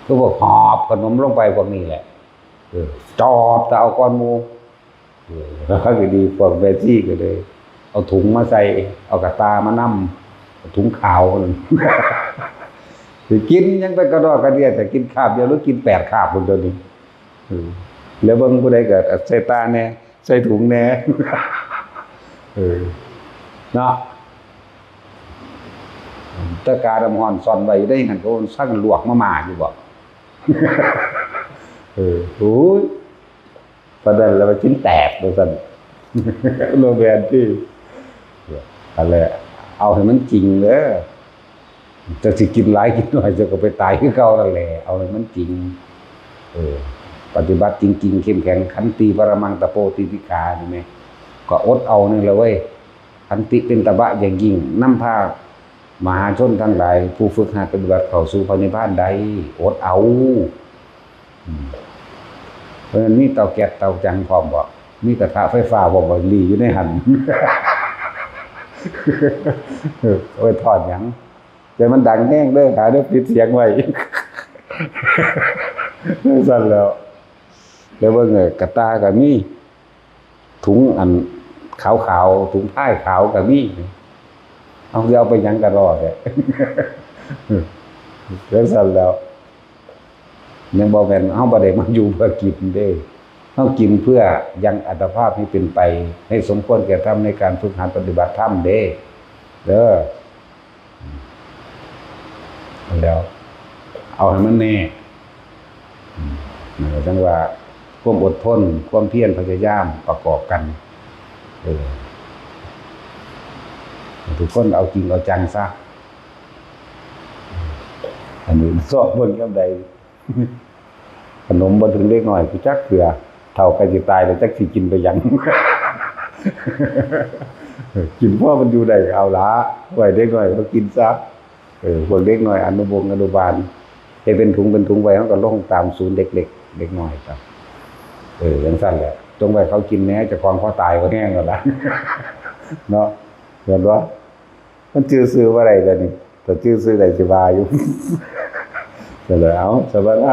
คือพวกหอบขนมลงไปพวกนี้แหละ เออ จอบแต่เอาก้อนหมู่ เออ แล้วก็ดี พวกแม่ชีก็เลย เอาถุงมาใส่ เอากระตามานำ ถุงขาวนั่น สิกินยังไปกระดอกกระเดีย แต่กินคาบเดียวหรือกินแปดคาบพุ้นตัวนี้ เออ แล้วเบิ่งผู้ใดก็ใส่ตาแหน่ ใส่ถุงแหน่ เออ เนาะ แต่กาน้ำร้อนซ่อนไว้อยู่ในหั่น ก็ซักลวกมาม่าอยู่บ่ เออ โอ้ย ปานนั้นแล้วว่ากินแตกว่าซั่น โลแมนที่ นั่นแหละ เอาให้มันจริงเด้อ เจ้าสิกินหลายกินน้อย เจ้าก็ไปตายคือเก่านั่นแหละ เอาให้มันจริง เออ ปฏิบัติจริงๆ เข้มแข็ง ขันติปรมังตะโปติติขา นี่แหม ก็อดเอานี่แหละเว้ย ขันติเป็นตบะอย่างยิ่ง นำพามหาชนทั้งหลาย ผู้ฝึกหัดปฏิบัติเข้าสู่พระนิพพานได้ อดเอา อืม เพราะฉะนั้นมีเตาแก๊สเตาจังพร้อมบ่ มีกระทะไฟฟ้าพร้อมบ่ หลีอยู่ในหั่น เอาไว้ทอดหยัง แต่มันดังแฮงเด้อ หาเด้อ ปิดเสียงไว้ ซั่นแล้ว แล้วเบิ่ง เออ กระต่าก็มี ถุงอันขาวๆ ถุงพายขาวก็มี เอาสิเอาไปหยังกะรอแท้ จั่งซั่นแล้ว ยังบ่แม่น เฮาบ่ได้มาอยู่เพื่อกินเด้ เฮากินเพื่อยังอัตภาพให้เป็นไป ให้สมควรแก่ธรรมในการฝึกหัดปฏิบัติธรรมเด้ เด้อ แล้ว เอาให้มันแน่ อืม นั่นก็จั่งว่าความอดทน ความเพียรพยายามประกอบกัน เออ ทุกคนเอาจริงเอาจังซะ อันนี้สอบเบิ่งยามใด ขนมบ่ถึงเด็กน้อยกูจักเทื่อ เฒ่าใกล้สิตายแล้วจักสิกินไปหยัง กินพอมันอยู่ได้ก็เอาละ ไว้เด็กน้อยเขากินซะ เออ พวกเด็กน้อยอนุบงอนุบาล เฮ็ดเป็นถุงเป็นถุงไว้ เขาก็ลงตามศูนย์เด็กเล็ก เด็กน้อยครับ เออ จั่งซั่นแหละ จงไว้เขากินแหน่ เจ้าของพอตายก็แห้งแล้วล่ะ เนาะ เห็นบ่ มันจื่อซื่อบ่ได้เดี๋ยวนี้ ถ้าจื่อซื่อได้สิว่าอยู่ ก็เลยเอา สวัสดี